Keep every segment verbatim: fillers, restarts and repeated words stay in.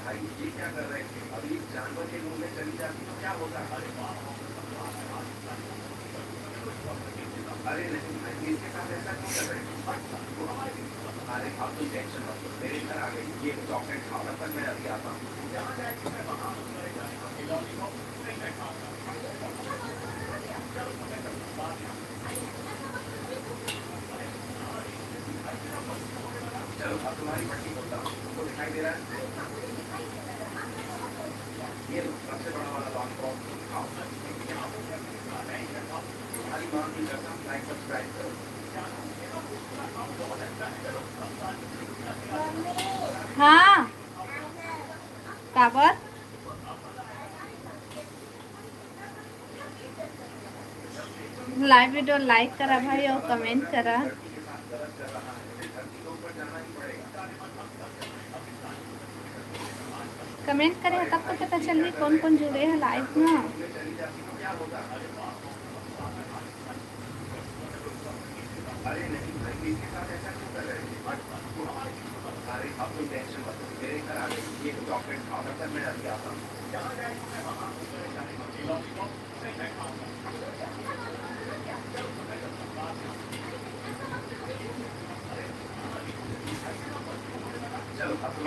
ये क्या कर रहे थे? अभी इस जानवर के मुंह में चली जाती तो क्या होता? अरे बाप रे। अरे नहीं भाई, इसके साथ ऐसा क्यों कर रहे हो? अरे आप तुम टेंशन मत लो, मेरे घर आ गई। ये चॉकलेट खाओ, तब तक मैं अभी आता हूँ। जहाँ जाएगी मैं वहाँ हूँ, मेरे घर। ये लॉलीपॉप नहीं मैं खाऊंगा। चलो, अब तुम्हारी पट्टी खोलता हूँ। तुमको दिखाई दे रहा है? ये लो, सबसे बड़ा वाला लॉलीपॉप। खाओ। तुम्हारी माँ की कसम, लाइक सब्सक्राइब करो। हाँ, काबर? लाइव वीडियो लाइक करा भाई और कमेंट करा। कमेंट करे ह तब तो पता चलही कौन कौन जुड़े हैं लाइव में।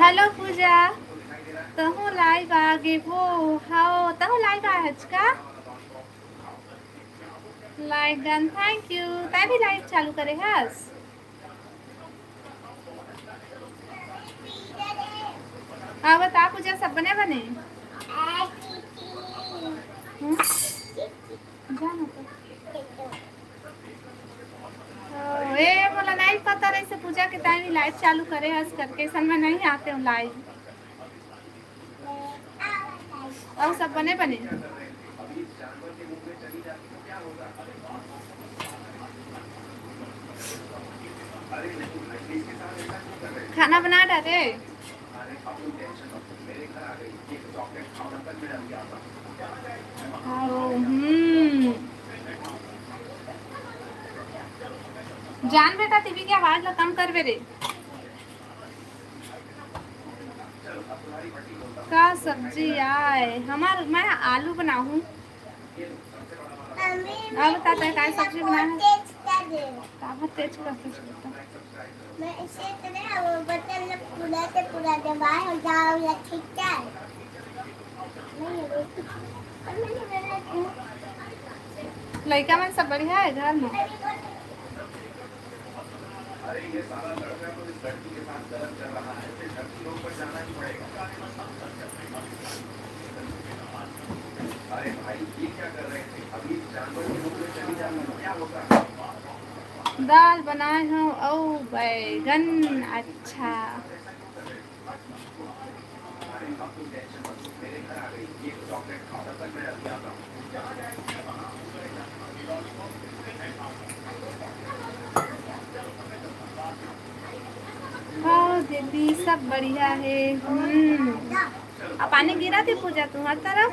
हेलो पूजा, तहूँ लाइव आ गे वो? हाओ, तहूँ लाइव आ हच का? Live done, thank you. तै भी लाइव चालू करे हस? हाँ, बता पूजा, सब बने बने? हम्म? जा ना तो। ओ, ए, मोला नहीं पता रहिस पूजा के तैं भी लाइव चालू करे हस करके, अइसन मैं नहीं आते हूँ लाइव। अउ सब बने बने? खाना बना डारे? ओ, हम्म। जान बेटा, टीवी के आवाज ला कम करबे रे। का सब्जी आय? हमार, मैं आलू बनाहूँ। मम्मी, अब बता, तैं का सब्जी बनाए हस? तेज कर दे। काबर तेज कर दे बेटा? मैं इसे इतने वो बर्तन में पूरा के पूरा दबाए हो जाओ या ठीक है? नहीं, वो कुछ, और मैंने बोला कि लइका मन सब बढ़िया है घर में? दाल बनाए हव अउ बैगन। अच्छा। हाँ दीदी, सब बढ़िया है। हम्म। अब पानी गिरा थे पूजा तुम्हार तरफ?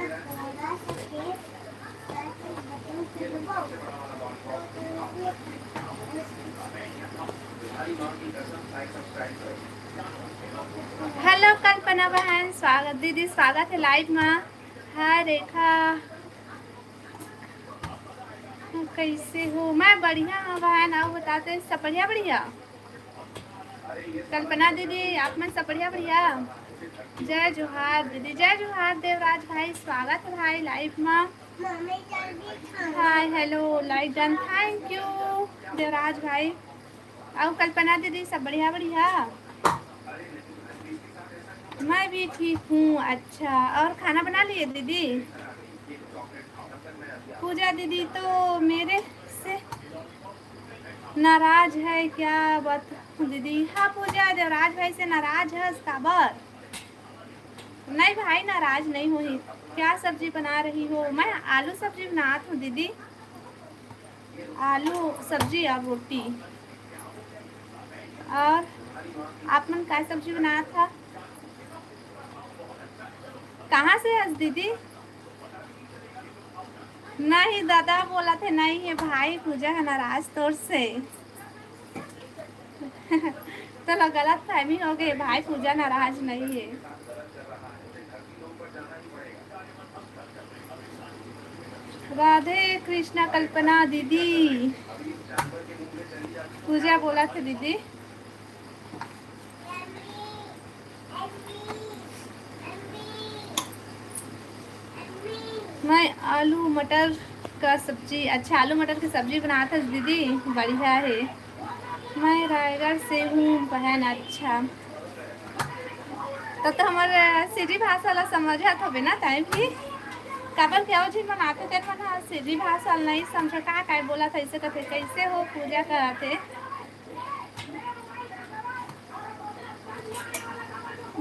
हेलो कल्पना बहन, स्वागत दीदी, स्वागत है लाइव में। हाय रेखा, कैसे हो? मैं बढ़िया हूँ बहन, आप बताते, सब बढ़िया? बढ़िया। कल्पना दीदी, आप मन सब बढ़िया? बढ़िया। जय जोहार दीदी, जय जोहार देवराज भाई, स्वागत है भाई लाइव में। Hi hello, like done, thank you Devraj भाई। अउ कल्पना दीदी, सब बढ़िया? बढ़िया, मैं भी ठीक हूँ। अच्छा, और खाना बना लिए दीदी? पूजा दीदी तो मेरे से नाराज है क्या? बता दीदी। हाँ पूजा, देवराज भाई से नाराज है, काबर? नहीं भाई, नाराज नहीं हुई। क्या सब्जी बना रही हो? मैं आलू सब्जी बनात हूँ दीदी, आलू सब्जी और रोटी। और आप मन का सब्जी बनात हव? कहाँ से हस दीदी? नहीं दादा बोलत हे, नहीं है भाई, पूजा है नाराज तोर से। चलो, गलत फहमी हो गई भाई, पूजा नाराज नहीं है। राधे कृष्णा कल्पना दीदी, पूजा बोलत हे दीदी। मैं आलू मटर का सब्जी, अच्छा, आलू मटर की सब्जी बनात हस दीदी, बढ़िया हे। मैं रायगढ़ से हूँ बहन। अच्छा, त तो हमर, अ, सिरी भाषा ला समझत होबे ना तैं भी? काबर के अउ झिन मन आथे, तेन मन ह सिरी भाषा ला नइ समझे, का काय बोलत हे, अइसे कथे, "कइसे हो पूजा?" करत हे।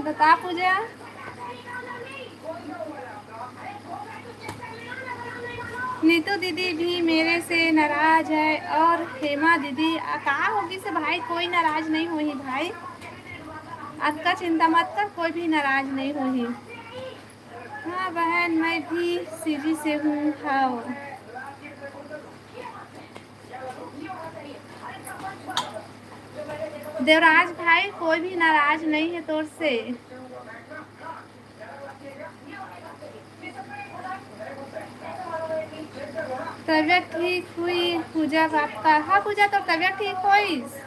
बता पूजा। नीतू दीदी भी मेरे से नाराज है और हेमा दीदी, आ, का होगिस भाई, कोई नाराज नहीं होही भाई, अतका चिंता मत कर, कोई भी नाराज नहीं होही। हाँ बहन, मैं भी सिरी से हूँ। हाँ देवराज भाई, कोई भी नाराज नहीं है तोर से। तबीयत ठीक हुई पूजा बाप का? हाँ पूजा, तोर तबीयत ठीक होइस?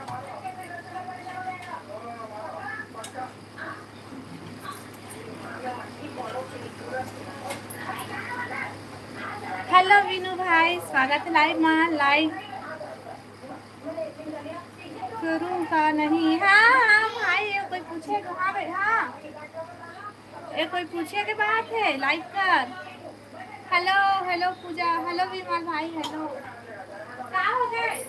हेलो विनू भाई, स्वागत है लाइव मा। लाइव करूँ का नहीं? हाँ, हाँ भाई, ये कोई पूछे तो, हाँ भाई, हाँ। ये कोई पूछे के बात है, लाइव कर। हेलो, हेलो पूजा, हेलो विमल भाई, हेलो। का हो गए?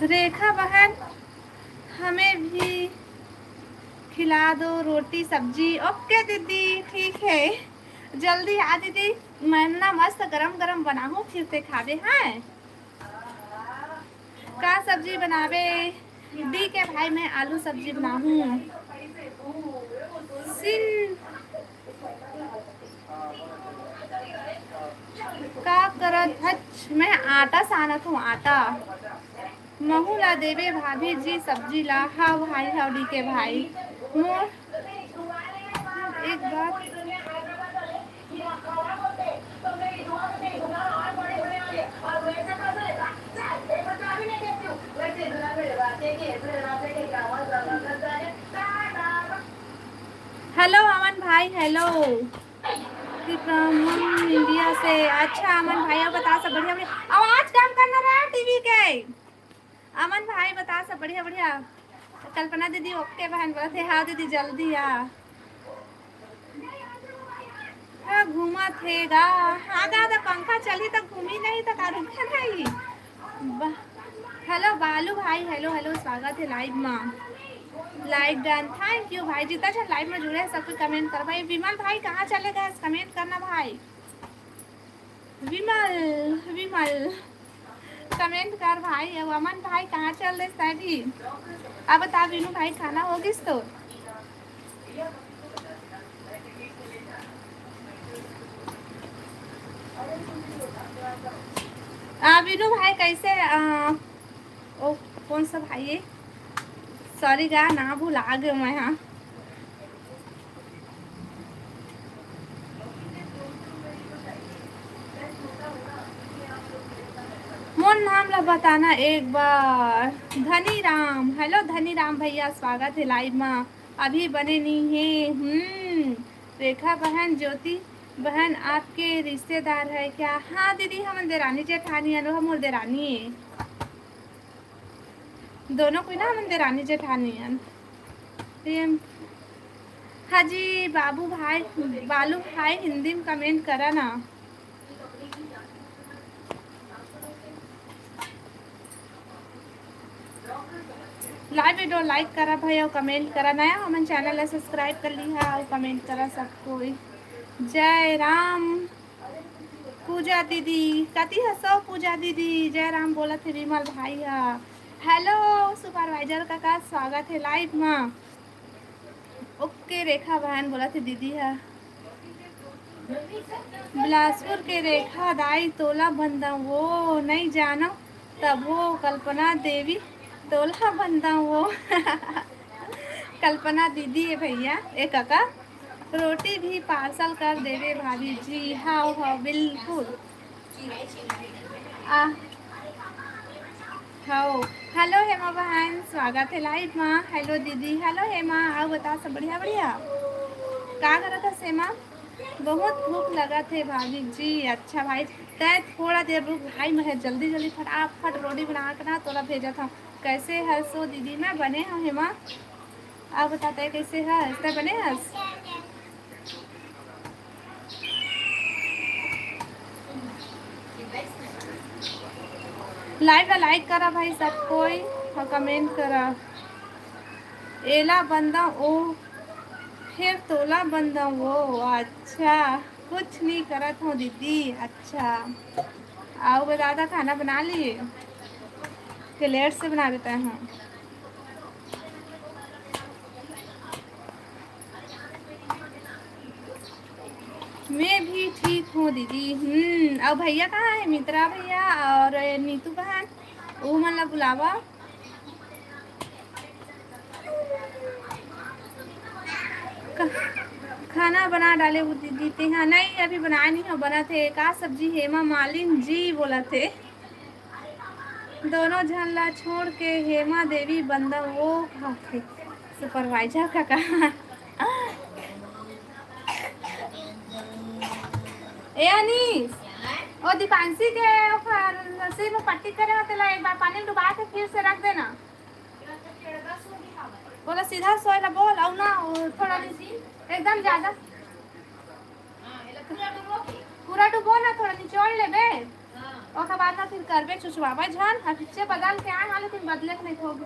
रेखा बहन, हमें भी खिला दो रोटी सब्जी। ओके दीदी, ठीक है, जल्दी आ दीदी। मैं ना मस्त गरम गरम बनाहूँ, फिर ते खाबे। हाँ, का सब्जी बनाबे? डी के भाई, मैं आलू सब्जी बनाहूँ। सिन का करत हच? मैं आटा सानत हूँ, आटा। महू ला देबे भाभी जी सब्जी ला। हाँ भाई, हाँ डी के भाई। मोर एक बात। हेलो अमन भाई, हेलो। From इंडिया से। अच्छा अमन भाई, अउ बता, सब बढ़िया, बढ़िया? आवाज कम करना रहा टीवी के। अमन भाई बता, सब बढ़िया, बढ़िया? कल्पना दीदी ओके बहन बोलत हे, हाँ दीदी जल्दी आ। हाँ, घूमत हे गा। हाँ गा, त पंखा चलही त घूमी नहीं त का रुके नहीं। बा-, हेलो बालू भाई, हेलो, हेलो, स्वागत है लाइव मा। लाइव डन, thank you भाई। जितना जन लाइव मा जुड़े हैं सबको कमेंट कर भाई। विमल भाई कहाँ चले गए, कमेंट करना भाई। विमल, विमल, कमेंट कर भाई। अउ अमन भाई कहाँ चल रहे सैडी? अब बता विनू भाई, खाना हो गिस तो? आ, विनू भाई कैसे, आ, ओ, कौन सा भाई है? सॉरी गा, ना भुला गए मैं, हाँ। मोर नाम ला बताना एक बार। धनी राम, हेलो धनी राम भैया, स्वागत है लाइव मा। अभी बने नहीं है। हम्म, रेखा बहन, ज्योति बहन आपके रिश्तेदार है क्या? हाँ दीदी, हमन देरानी जेठानी अन, वो मोर देरानी है। दोनों कोई ना हमन देरानी जेठानी अन। प्रेम। हाँ जी बाबू भाई, बालू भाई हिंदी में कमेंट करा ना। Live video like करा भाई अउ comment करा, नया हमन channel ला subscribe कर लिहा अउ comment करा सब कोई। जय राम। पूजा दीदी, कति हसो पूजा दीदी? जय राम बोलत हे विमल भाई हा। Hello supervisor काका, स्वागत हे live मा। OK रेखा बहन बोलत हे दीदी हा। बिलासपुर के रेखा दाई तोला बंदा वो नइ जानो तभो कल्पना देवी तोला बंदा वो। कल्पना दीदी हे भैया, ए काका, रोटी भी parcel कर देवे भाभी जी। हाव, हाव, बिल्कुल। आ, हाव। Hello हेमा बहन, स्वागत हे live मा। Hello दीदी, hello हेमा, अउ बता सब बढ़िया, बढ़िया? का करत हस हेमा? बहुत भूख लगत हे भाभी जी। अच्छा भाई, तै थोड़ा देर रुक भाई, मैं जल्दी जल्दी फटाफट रोटी बना के ना तोला भेजत हूँ। कैसे हसो दीदी? मैं बने हूँ हेमा, आप बता तै कैसे हस? तै बने हस? Live ला like करा भाई सब कोई, और comment करा। एला बंदा ओ, फिर तोला बंदा वो। अच्छा, कुछ नहीं करत हूँ दीदी। अच्छा, आओ बता दा, खाना बना लिए कि late से बना देता है? मैं भी ठीक हूँ दीदी। हम्म, और भैया कहाँ है? मित्रा भैया और नीतू बहन, वो मन ला बुलावा। क-, खाना बना डाले वो दीदी ते। हाँ, नहीं, अभी बनाए नहीं हो, बनत हे। का सब्जी हेमा मालिन जी बोलत हे। दोनों झन ला छोड़ के हेमा देवी बंदा वो खाथे। Supervisor काका। ए अनीस, ओ दीपांशी के ओकर सिर में पट्टी करे हो, तेला एक बार पानी में डुबा के फिर से रख देना। बोला सीधा सोए ला बोल, अउ ना, वो थोड़ा नी, एकदम ज्यादा। पूरा डुबो ना, थोड़ा निचोड़ लेबे। ओकर बाद ना फिर करबे, चुचवाबे झन। अब पीछे बदल के आए हां, लेकिन बदले के नहीं होगे।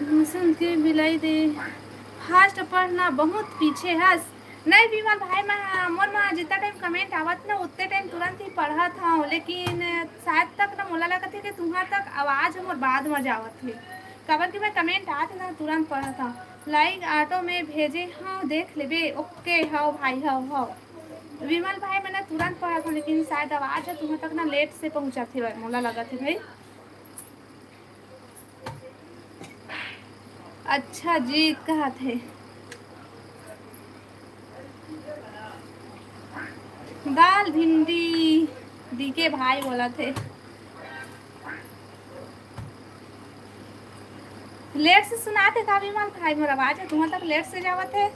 मौसम के बिलाई दे। Fast पढ़ना, बहुत पीछे हस। नहीं विमल भाई, मैं, मोर में जितना time comment आवत ना, उतने time तुरंत ही पढ़त हूँ, लेकिन शायद तक ना मोला लगत हे कि तुम्हार तक आवाज मोर बाद में जावत हे, काबर कि मैं comment आत ना तुरंत पढ़त हूँ। Like auto में भेजे हूँ, देख लेबे। OK, हव भाई, हव, हव। विमल भाई, मैंने तुरंत पढ़त हूँ, लेकिन शायद आवाज है तुम्हार तक ना late से पहुँचत हे, मोला लगत हे भाई। अच्छा जी, कहत हे दाल भिंडी, डीके भाई बोलत हे। Late से सुनात हे का विमल भाई? मोर आवाज है तुम्हार तक late से जावत हे।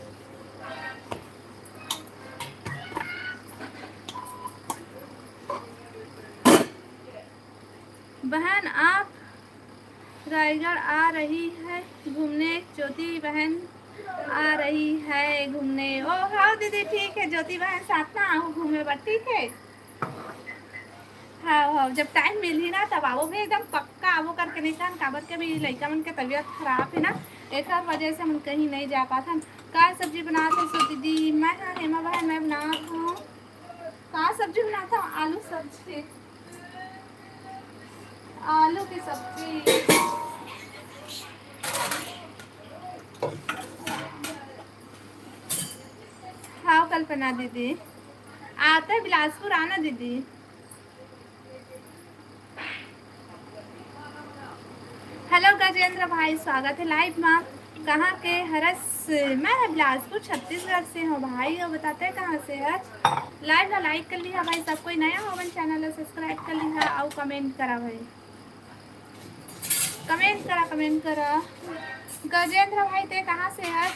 बहन आप रायगढ़ आ रही है घूमने, ज्योति बहन आ रही है घूमने। ओ हाँ दीदी, ठीक है, ज्योति बहन साथ ना आओ घूमे बर, ठीक है? हाँ, हाँ, जब time मिलही ना तब आबो भी, एकदम पक्का आबो करके नहीं कहन, काबर के भी लइका मन के तबीयत खराब है ना, एकर वजह से हम कहीं नहीं जा पात हन। का सब्जी बनात हस दीदी? मैं हाँ हेमा बहन, मैं बनात हूँ। का सब्जी बनात हूँ? आलू सब्जी। आलू की सब्जी। हाँ कल्पना दीदी, आते बिलासपुर आना दीदी। Hello गजेंद्र भाई, स्वागत है live मा। कहाँ के हरस? मैं बिलासपुर छत्तीसगढ़ से हूँ भाई। और बताते हैं कहाँ से है? Live ला like कर लिहा भाई, सब कोई नया हो अपन channel ला subscribe कर लिहा और comment करा भाई। Comment करा, comment करा। गजेंद्र भाई, ते कहाँ से है?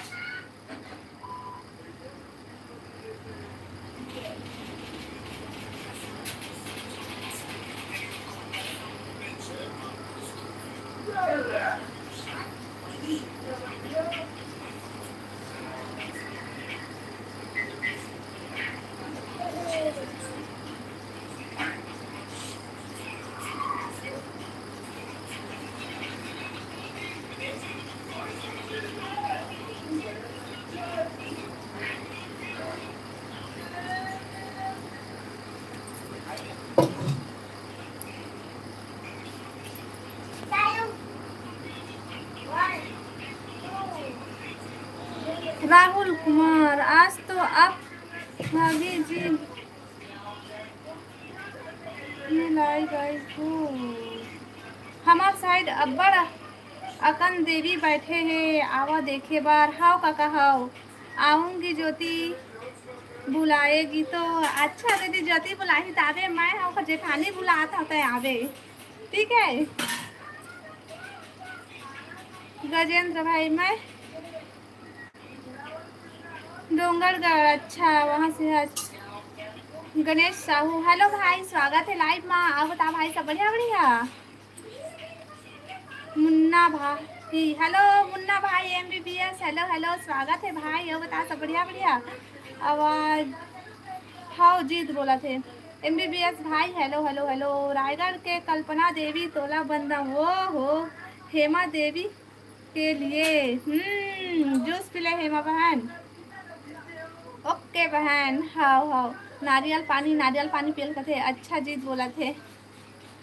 राहुल कुमार, आज तो आप भाभी जी मिलाई गई हो। हमर side अब्बड़ अकन देवी बैठे हे, आवा देखे बर। हव काका हव, आऊंगी ज्योति बुलाएगी तो। अच्छा दीदी, ज्योति बुलाही त आबे, मैं हव जेठानी बुलात हव त आबे, ठीक है। गजेंद्र भाई, मैं डोंगरगढ़, अच्छा, वहाँ से है। गणेश साहू, hello भाई, स्वागत है live मा। अउ बता भाई, सब बढ़िया, बढ़िया? मुन्ना भाई, hello मुन्ना भाई, M B B S, hello, hello, स्वागत है भाई। अउ बता, सब बढ़िया, बढ़िया? आवाज, हव, जीत बोलत हे। M B B S भाई, hello, hello, hello। रायगढ़ के कल्पना देवी, तोला बंदम, ओ हो, हेमा देवी के लिए। हम्म, juice पी ले हेमा बहन। OK बहन, हव, हव। नारियल पानी, नारियल पानी पियल कथे। अच्छा जीत बोलत हे।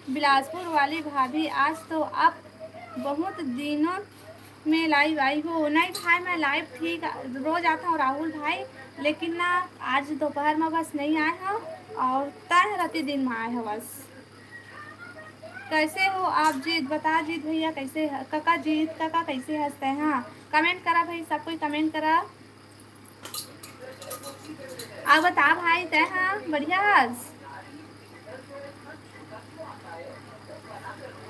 बिलासपुर वाली भाभी, आज तो आप बहुत दिनों में live आई हो। नहीं भाई, मैं live ठीक रोज आता हूँ राहुल भाई, लेकिन ना, आज दोपहर में बस नहीं आए हव अउ तय राती दिन में आए हव बस। कैसे हो आप जीत? बता जीत भैया, कैसे ह-, काका जीत, काका कैसे हस तैं? हाँ, comment करा भाई, सब कोई comment करा। अउ बता भाई, तैं, हाँ, बढ़िया हस?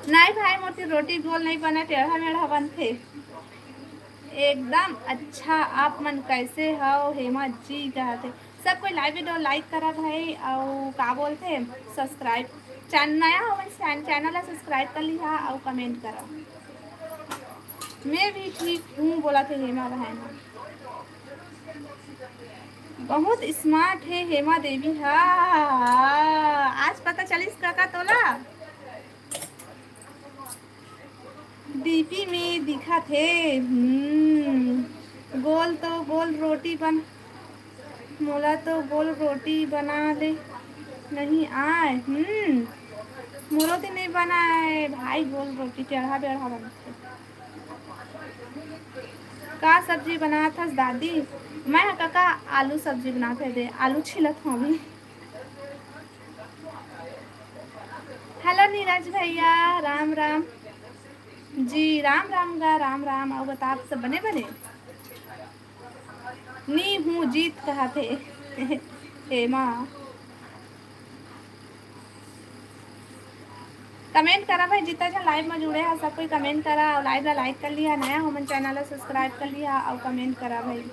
नहीं भाई, मोर ती रोटी गोल नहीं बने, टेढ़ा मेढ़ा बनथे। एकदम अच्छा, आप मन कैसे हव? हेमा जी कहत हे। सब कोई live video like करा भाई, अउ का बोलथे, subscribe, चैन-, नया हो मन चैन-, channel ला subscribe कर लिहा अउ comment करा। मैं भी ठीक हूँ, बोलत हे हेमा बहन। बहुत smart हे हेमा देवी हा। आज पता चलिस काका तोला? DP में दिखत हे। हम्म, गोल तो गोल रोटी बन, मोला तो गोल रोटी बना ले नहीं आय। हम्म, मोरो ती नहीं बनाय भाई गोल रोटी, टेढ़ा बेढ़ा बनथे। का सब्जी बनात हस दादी? मैं ह काका आलू सब्जी बनात हे दे, आलू छीलत हूँ अभी। Hello नीरज भैया, राम राम जी। राम राम गा, राम राम। अउ बता, आप सब बने बने? नी हूँ जीत कहत हे। हेमा। Comment करा भाई, जितना झन live में जुड़े हा, सब कोई comment करा अउ live ला like कर लिहा, नया हो मन channel ला subscribe कर लिहा अउ comment करा भाई।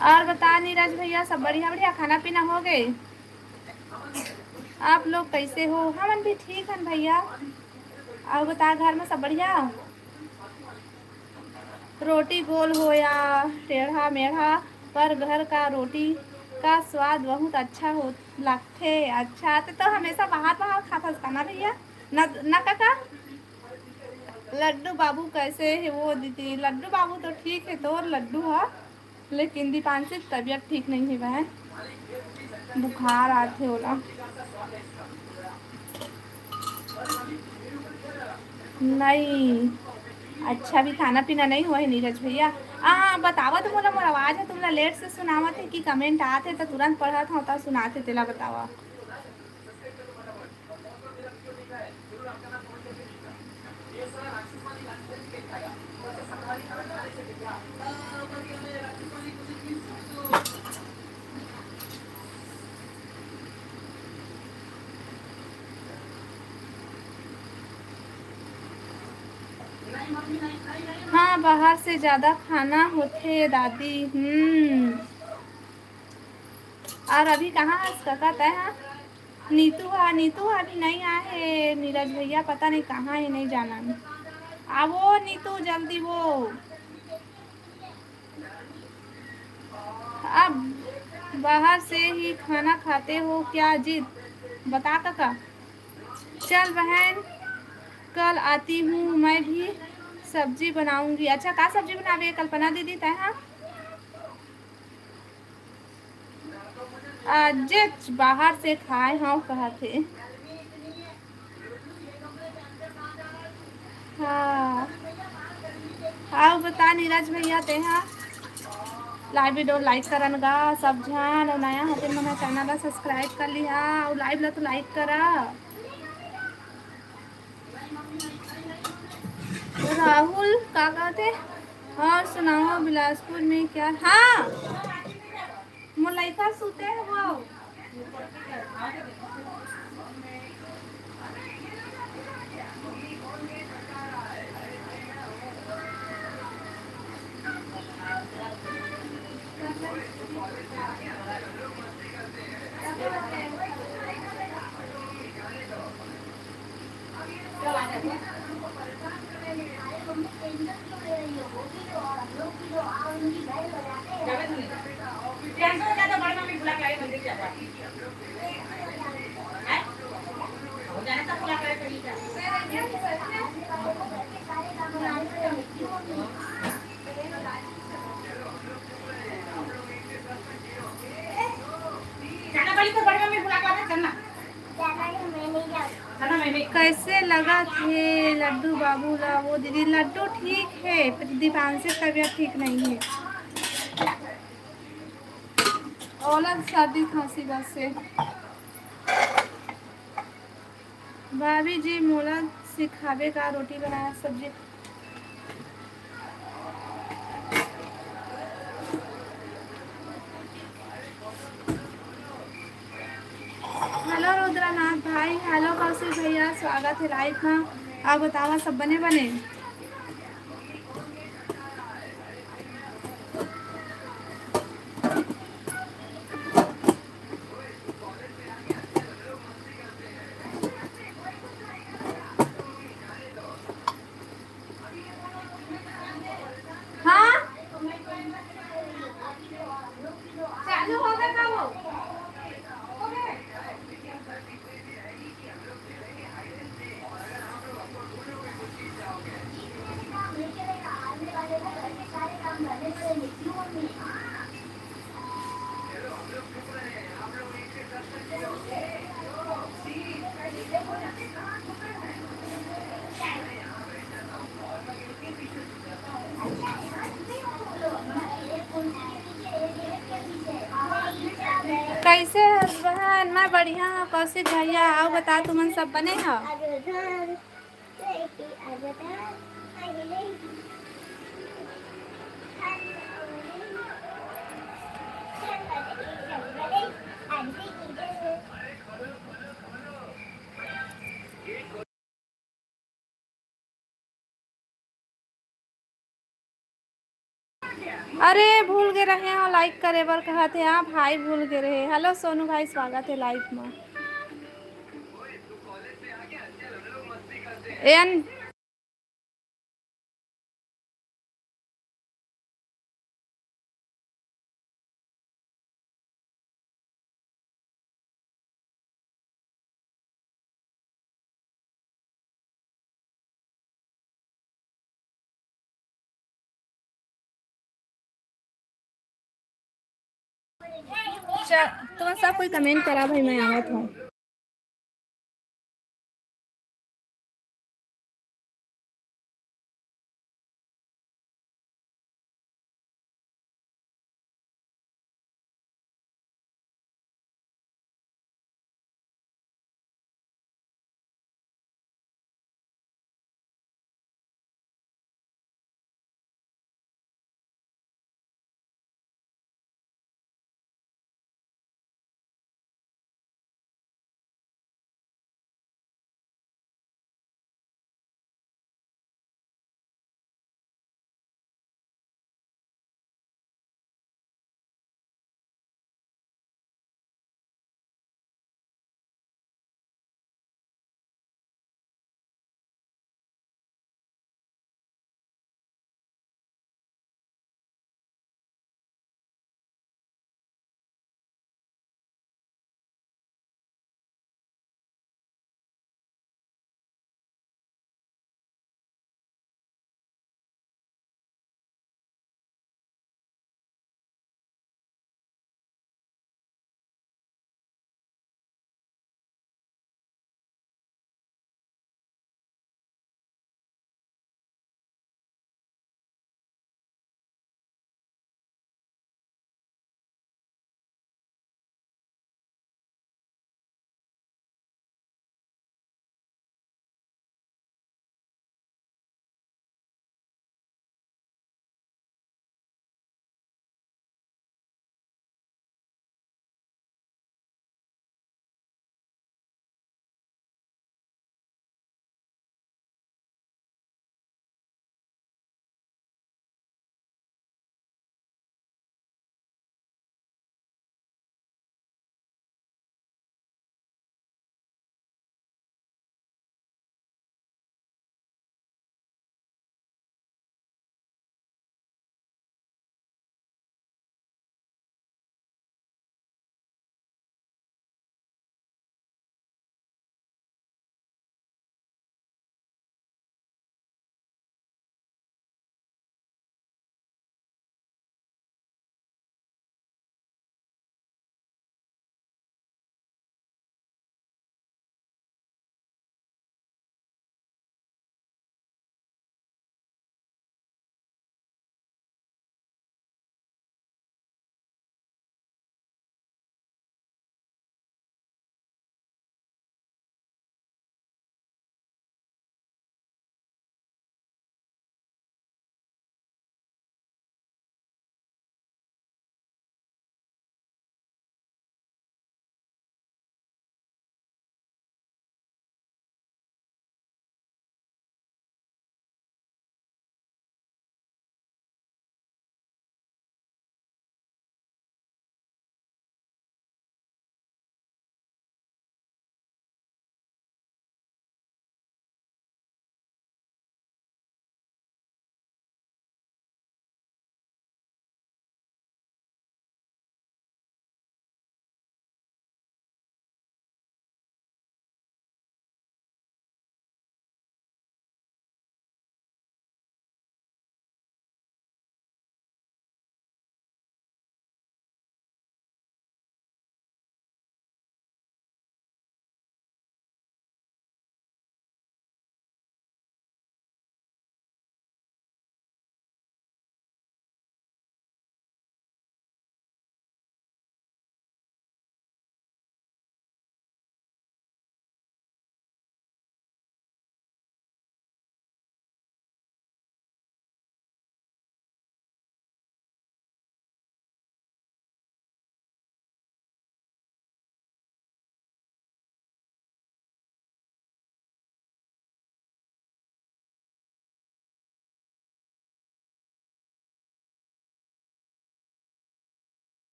अउ बता नीरज भैया, सब बढ़िया, बढ़िया, खाना पीना हो गए? आप लोग कैसे हो? हमन भी ठीक हन भैया। अउ बता, घर में सब बढ़िया? रोटी गोल हो या टेढ़ा मेढ़ा, पर घर का रोटी का स्वाद बहुत अच्छा हो, लगथे। अच्छा, ते तो हमेशा बाहर, बाहर खात हस का ना भैया? ना, ना काका? लड्डू बाबू कैसे हे वो दीदी? लड्डू बाबू तो ठीक हे, तोर लड्डू हा, लेकिन दीपांशी के तबीयत ठीक नहीं हे बहन, बुखार आथे ओला। नहीं, अच्छा भी खाना पीना नहीं हुआ है नीरज भैया। आ, बतावा तो मोला, मोर आवाज है तुमला late से सुनावत है कि comment आत है तो तुरंत पढ़त हूँ तो सुनात है, तेला बतावा। हाँ, बाहर से ज्यादा खाना होथे दादी। हम्म। और अभी कहाँ हस कका तै हा? नीतू हा, नीतू हा अभी नहीं आए हे नीरज भैया, पता नहीं कहाँ हे, नहीं जाना। आवो नीतू, जल्दी वो। अब बाहर से ही खाना खाते हो क्या जीत? बता कका। चल बहन, कल आती हूँ, मैं भी सब्जी बनाऊंगी। अच्छा, का सब्जी बनाबे कल्पना दीदी तै हा? अजेच बाहर से खाए हव कहत हे। हाँ। अउ बता नीरज भैया, तेहा live video like करन गा सब झन, अउ नया हो तेन मन ह channel ला subscribe कर लिहा, अउ live ला तो like करा। राहुल का कहते? और सुनाओ, बिलासपुर में क्या? हाँ, मोर लइका सुते हे वो। कैसे लगत हे लड्डू बाबू ला? वो दीदी, लड्डू ठीक हे, पर दीपांशी तबीयत ठीक नहीं है, ओला सर्दी खांसी बस से। भाभी जी, मोला सिखाबे का रोटी बनाए, सब्जी? हेलो रुद्रनाथ भाई, हेलो कौशिक भैया, स्वागत है लाइव में। आप बतावा, सब बने बने? हाँ, चालू होगा का वो? कैसे हस बहन? मैं बढ़िया हूँ। कौशिक भैया, आओ बता, तुमन सब बने हो? अरे, भूल गे रहे हो लाइक करे बर, कहत हे आप, हाय, भूल गे रहे। हेलो सोनू भाई, स्वागत है लाइव में। एन चा-, तुमन सब कोई कमेंट करा भाई, मैं आवत हूँ।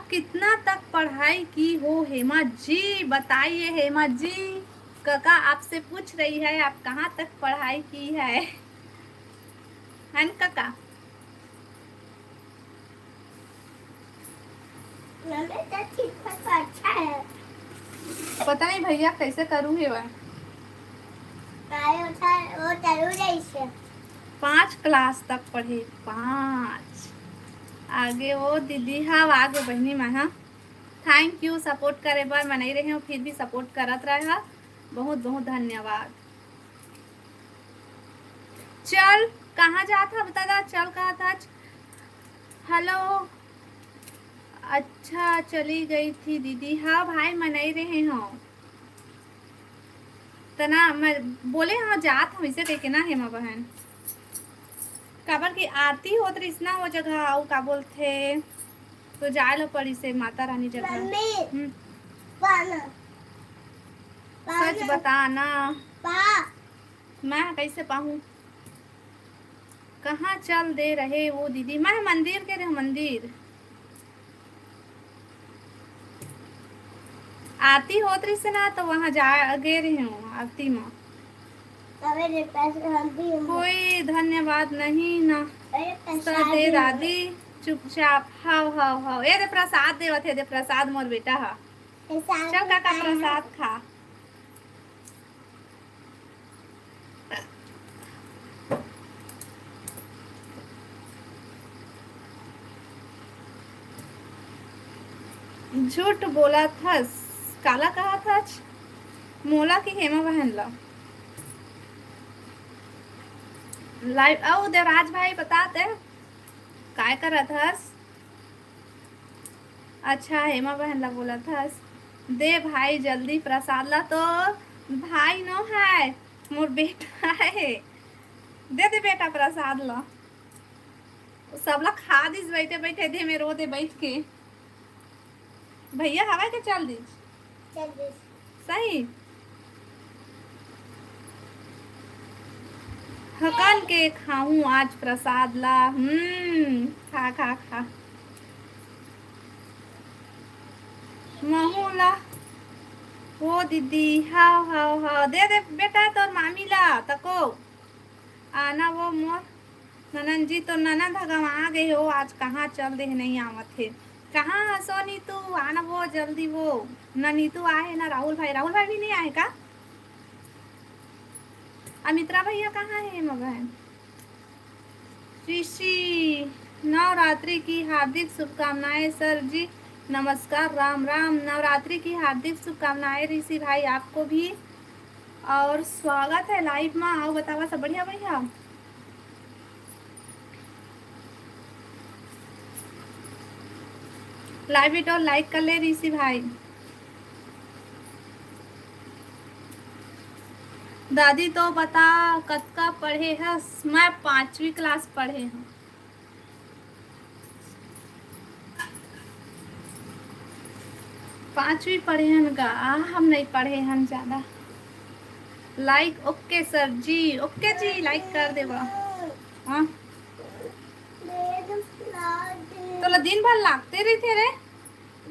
कितना तक पढ़ाई की हो हेमा जी? बताइए हेमा जी, कका आपसे पूछ रही है, आप कहाँ तक पढ़ाई की है? है न कका? मम्मी, तो ठीक ठाक अच्छा है। पता नहीं भैया कैसे करूँ हे वह। अरे, वो था, वो जरूर है इसे। पाँच क्लास तक पढ़े, पाँच। आगे वो दीदी, हाँ, आगे बहिनी मैं, हाँ। Thank you support करे बर, मैं नहीं रहे हूँ, फिर भी support करत रहा, बहुत बहुत धन्यवाद। चल, कहाँ जात हस दादा? चल, कहा था। हेलो, अच्छा, चली गई थी दीदी। हाँ भाई, मैं नहीं रहे हूँ। तना मैं बोले, हाँ, जात हूँ, इसे कह के ना हेमा बहन, काबर कि आरती होत रहिस ना वो जगह, अउ का बोलथे, तो जाए ला पड़िस हे माता रानी जगह। मम्मी, हम्म। पाना। सच पाना। बता ना। पा। मैं कैसे पाहूँ? कहाँ चल दे रहे वो दीदी? मैं मंदिर गे रहे, मंदिर। आरती होत रहिस ना, तो वहाँ जा, गे रहे हूँ आरती में। अबे रे, पैसे हम भी हम कोई धन्यवाद नहीं ना। अरे, सर प्रसाद दे दे। दादी, चुपचाप। हाव, हाव, हाव। ए दे, प्रसाद देवत हे, दे प्रसाद मोर बेटा हा। प्रसाद चल काका, खाना। प्रसाद खा। झूठ बोलत हस, काला कहत हस? मोला कि हेमा बहन ला? Live, अउ देवराज भाई, बता ते, काय करत हस? अच्छा, हेमा बहन ला बोलत हस, दे भाई जल्दी प्रसाद ला, तो भाई नो है, मोर बेटा है, दे दे बेटा प्रसाद ला। सब ला खा दिस बैठे बैठे, दे में रो दे बैठ के। भैया हवय के चल दिस? चल दिस। सही। हकन के खाऊं आज प्रसाद ला। हम्म, खा, खा, खा। महू ला। ओ दीदी, हाव, हाव, हाव। दे दे बेटा तोर मामी ला, तको। आना वो मोर ननंद जी, तो ननंद ह गंवा गे हो, आज कहाँ चल दे हे, नहीं आवत हे। कहाँ हसो नीतू, आना वो जल्दी वो। ना नीतू आहे, ना राहुल भाई। राहुल भाई भी नहीं आहे का? अमित्रा भैया कहाँ हे मगन? ऋषि, नवरात्रि की हार्दिक शुभकामनाएं सर जी। नमस्कार, राम राम। नवरात्रि की हार्दिक शुभकामनाएं ऋषि भाई आपको भी। और स्वागत है live मा। अउ बतावा सब बढ़िया, बढ़िया। Live video like कर ले ऋषि भाई। दादी तो बता कतका पढ़े हस? मैं पांचवी class पढ़े हूँ। पांचवी पढ़े हन गा, हम नहीं पढ़े हन ज्यादा। Like, OK सर जी, OK जी, like कर देवा। हाँ, तोला दिन भर लागते रहिथे रे।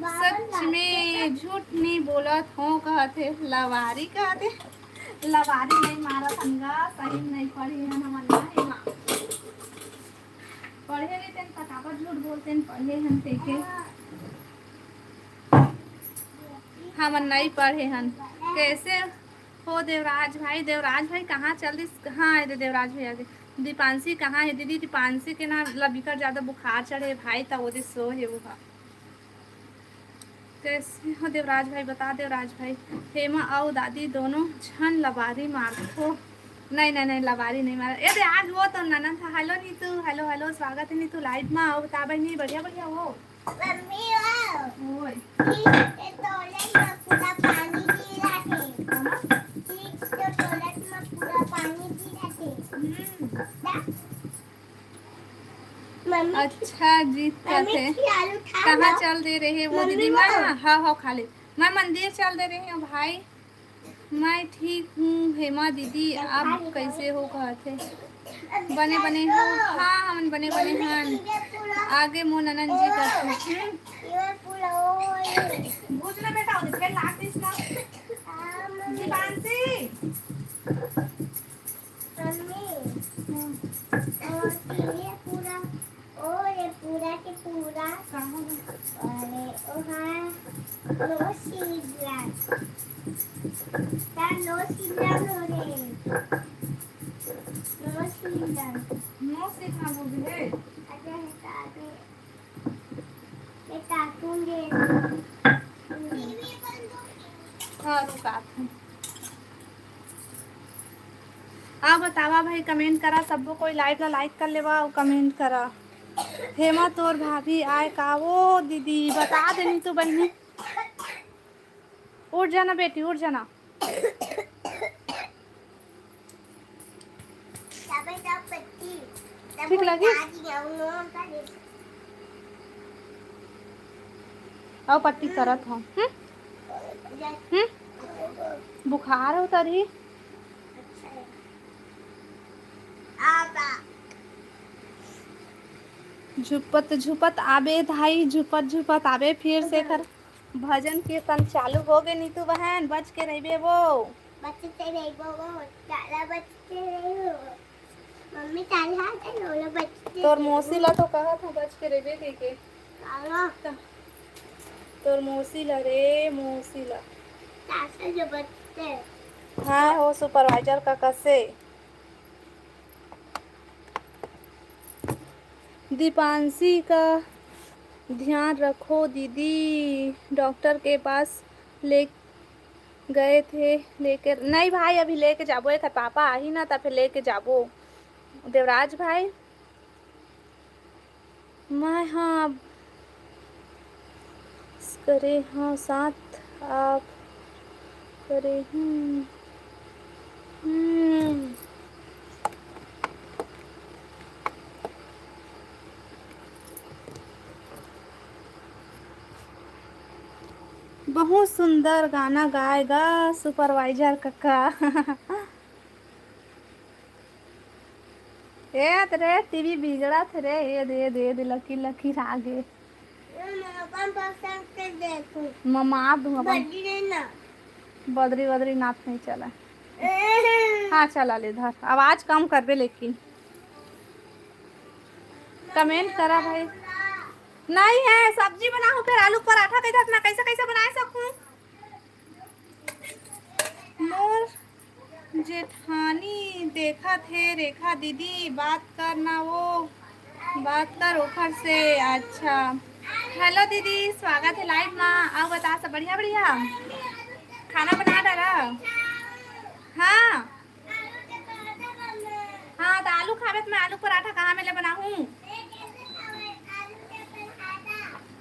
सच में झूठ नहीं बोलत हो कहत हे, लवारी कहत हे। लवारी नहीं मारत हन गा, सही में नहीं पढ़े हन हमन ना, हे माँ। पढ़े रहितेन त काबर झूठ बोलतेन, पढ़े हन तेके। हमन नहीं पढ़े हन। कैसे हो देवराज भाई? देवराज भाई कहाँ चल दिस? हाँ, ए दे देवराज भाई आगे। दीपांशी कहाँ हे दीदी? दीपांशी के ना लबिकर ज्यादा बुखार चढ़े भाई, त ओदे सो हे वो हा। कैसे हो देवराज भाई? बता देवराज भाई, हेमा अउ दादी दोनों झन लबारी मारथो। नहीं, नहीं, नहीं, लबारी नहीं मारा। ए दे, आज वो तो ननद था। Hello नीतू, hello, hello, स्वागत है नीतू live मा। अउ बता बहिनी, बढ़िया, बढ़िया हो? मम्मी हो। ओए। ठीक से toilet में पूरा पानी गिरा थे। हाँ? ठीक से toilet में पूरा पानी गिरा थे। हम्म। दा- मम्मी, अच्छा जी, मम्मी, कथे, खियालू खा कहाँ लो। चल दे रहे वो मम्मी दीदी? वो। मैं, हाँ, हाँ, खा ले। मैं मंदिर चल दे रही हूँ भाई। मैं ठीक हूँ हेमा दीदी, आप कैसे हो? कहत हे। बने बने हो? हाँ, हमन बने बने हन। आगे मोर ननद जी करथे। भूज ना बेटा, ओदे फेर लाग दिस ना। दीपांशी। मम्मी, हम्म। और ये पूरा, और ये पूरा के पूरा। कहाँ है? अरे, ओहा, नो सीजन। ता नो सीजन हो रे। नो सीजन। नो सीजन हो गए। अच्छा, हटा दे। ये cartoon दे। हाँ, रुक, आत हूँ। आ बतावा भाई, comment करा, सबो कोई live ला like कर लेवा अउ comment करा। हेमा, तोर भाभी आय का? वो दीदी, बता देनी तो बहिनी। उठ जाना बेटी, उठ जाना। ठीक लगी? अउ पट्टी करत हो। हम्म? हम्म? बुखार हो तरी? झुपत झुपत आबे धाई, झुपत झुपत आबे। फिर से कर, भजन कीर्तन चालू हो गे नीतू बहन, बच के रहिबे वो। बच के रहिबो वो, ताला बच के रहिबो। मम्मी ताला है, ताला बच के तोर रहिबो। मौसी ला तो कहा था बच के रहिबे कह के। ताला। त-, तोर मौसी ला रे, मौसी ला। ताला जो बच के। हाँ, वो supervisor का कसे। दीपांशी का ध्यान रखो दीदी, डॉक्टर के पास ले गए थे लेकर। नहीं भाई, अभी लेके जाबो, एक पापा आही ना, तब फिर लेके जाबो। देवराज भाई, मैं हाँ करे हाँ साथ आप करे हूँ। हम्म। बहुत सुंदर गाना गाएगा supervisor कक्का। ए तेरे टीवी बिगड़त हे रे, ए दे, ए दे, ए दे, लकी, लकी आ गे। मैं अपन पसंद से देखूं। मैं मार दूंगा अपन। बदरी नहीं ना। बदरी, बदरी नाथ नहीं चला। हाँ, चला ले धर। आवाज कम करबे लेकिन। Comment करा भाई। नहीं है, सब्जी बनाहूं, फिर आलू पराठा के साथ ना कैसे, कैसे बनाए सकूं? मोर जेठानी देखत हे, रेखा दीदी, बात कर ना वो, बात कर ओखर से। अच्छा, hello दीदी, स्वागत है live मा। अउ बता, सब बढ़िया, बढ़िया? खाना बना डारा? हाँ। हाँ, त आलू खाबे त मैं आलू पराठा कहाँ में ले बनाहूँ?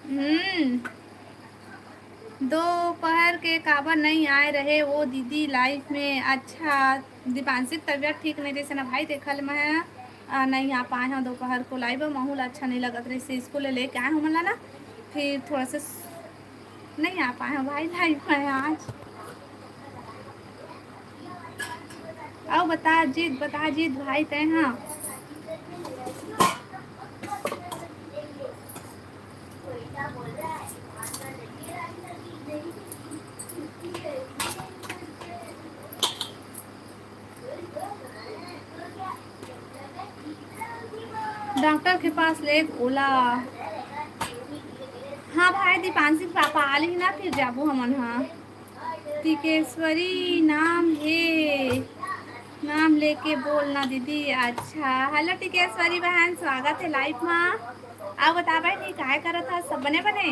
हम्म, दोपहर के काबर नहीं आए रहे वो दीदी live में? अच्छा, दीपांशी के तबीयत ठीक नहीं रहिस ना भाई, तेखर ले मैं, अ, नहीं आ पाए हूँ दोपहर को live। महू ला अच्छा नहीं लगत रहिस, स्कूल ले लेके आए हूँ मन ला ना, फिर थोड़ा सा नहीं आ पाए हैं भाई live में आज। अउ बता जीत, बता जीत भाई तैं, हाँ। डॉक्टर के पास ले ओला। हाँ भाई, दीपांशी के पापा आ लिही ना, फिर जाबो हमन हा। टिकेश्वरी नाम हे, नाम लेके बोलना दीदी। अच्छा, hello टिकेश्वरी बहन, स्वागत है live मा। अउ बता बहिनी, काय करत हस? सब बने बने?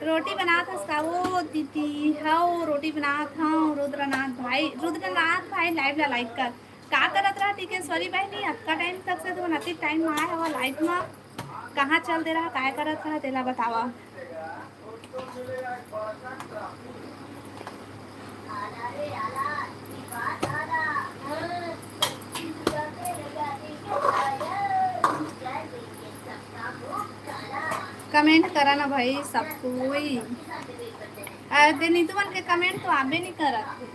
रोटी बनात हस का? ओ दीदी, हव, रोटी बनात हव। रुद्रनाथ भाई, रुद्रनाथ भाई, live ला like कर। का करत रहा टिकेश्वरी बहिनी? अतका time तक से तुमन अतिक time मा आए हवा live मा, कहाँ चल दे रहा, काय करत रहा, तेला बतावा। Comment करा ना भाई सब कोई। अरे, नीतू मन के comment तो आबे नहीं करत।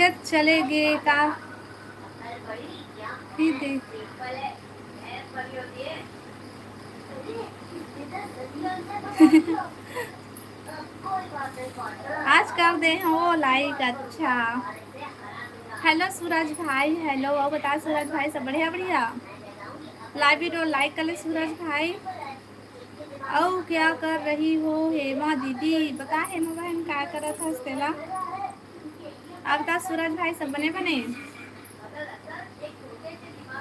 चले गे का? फिर देख। आज कर दे हो like। अच्छा, hello सूरज भाई, hello। अउ बता सूरज भाई, सब बढ़िया? बढ़िया। Live video like कर ले सूरज भाई। अउ क्या कर रही हो हेमा दीदी? बता हेमा बहन, का करत हस तेला? अब बता सूरज भाई, सब बने बने?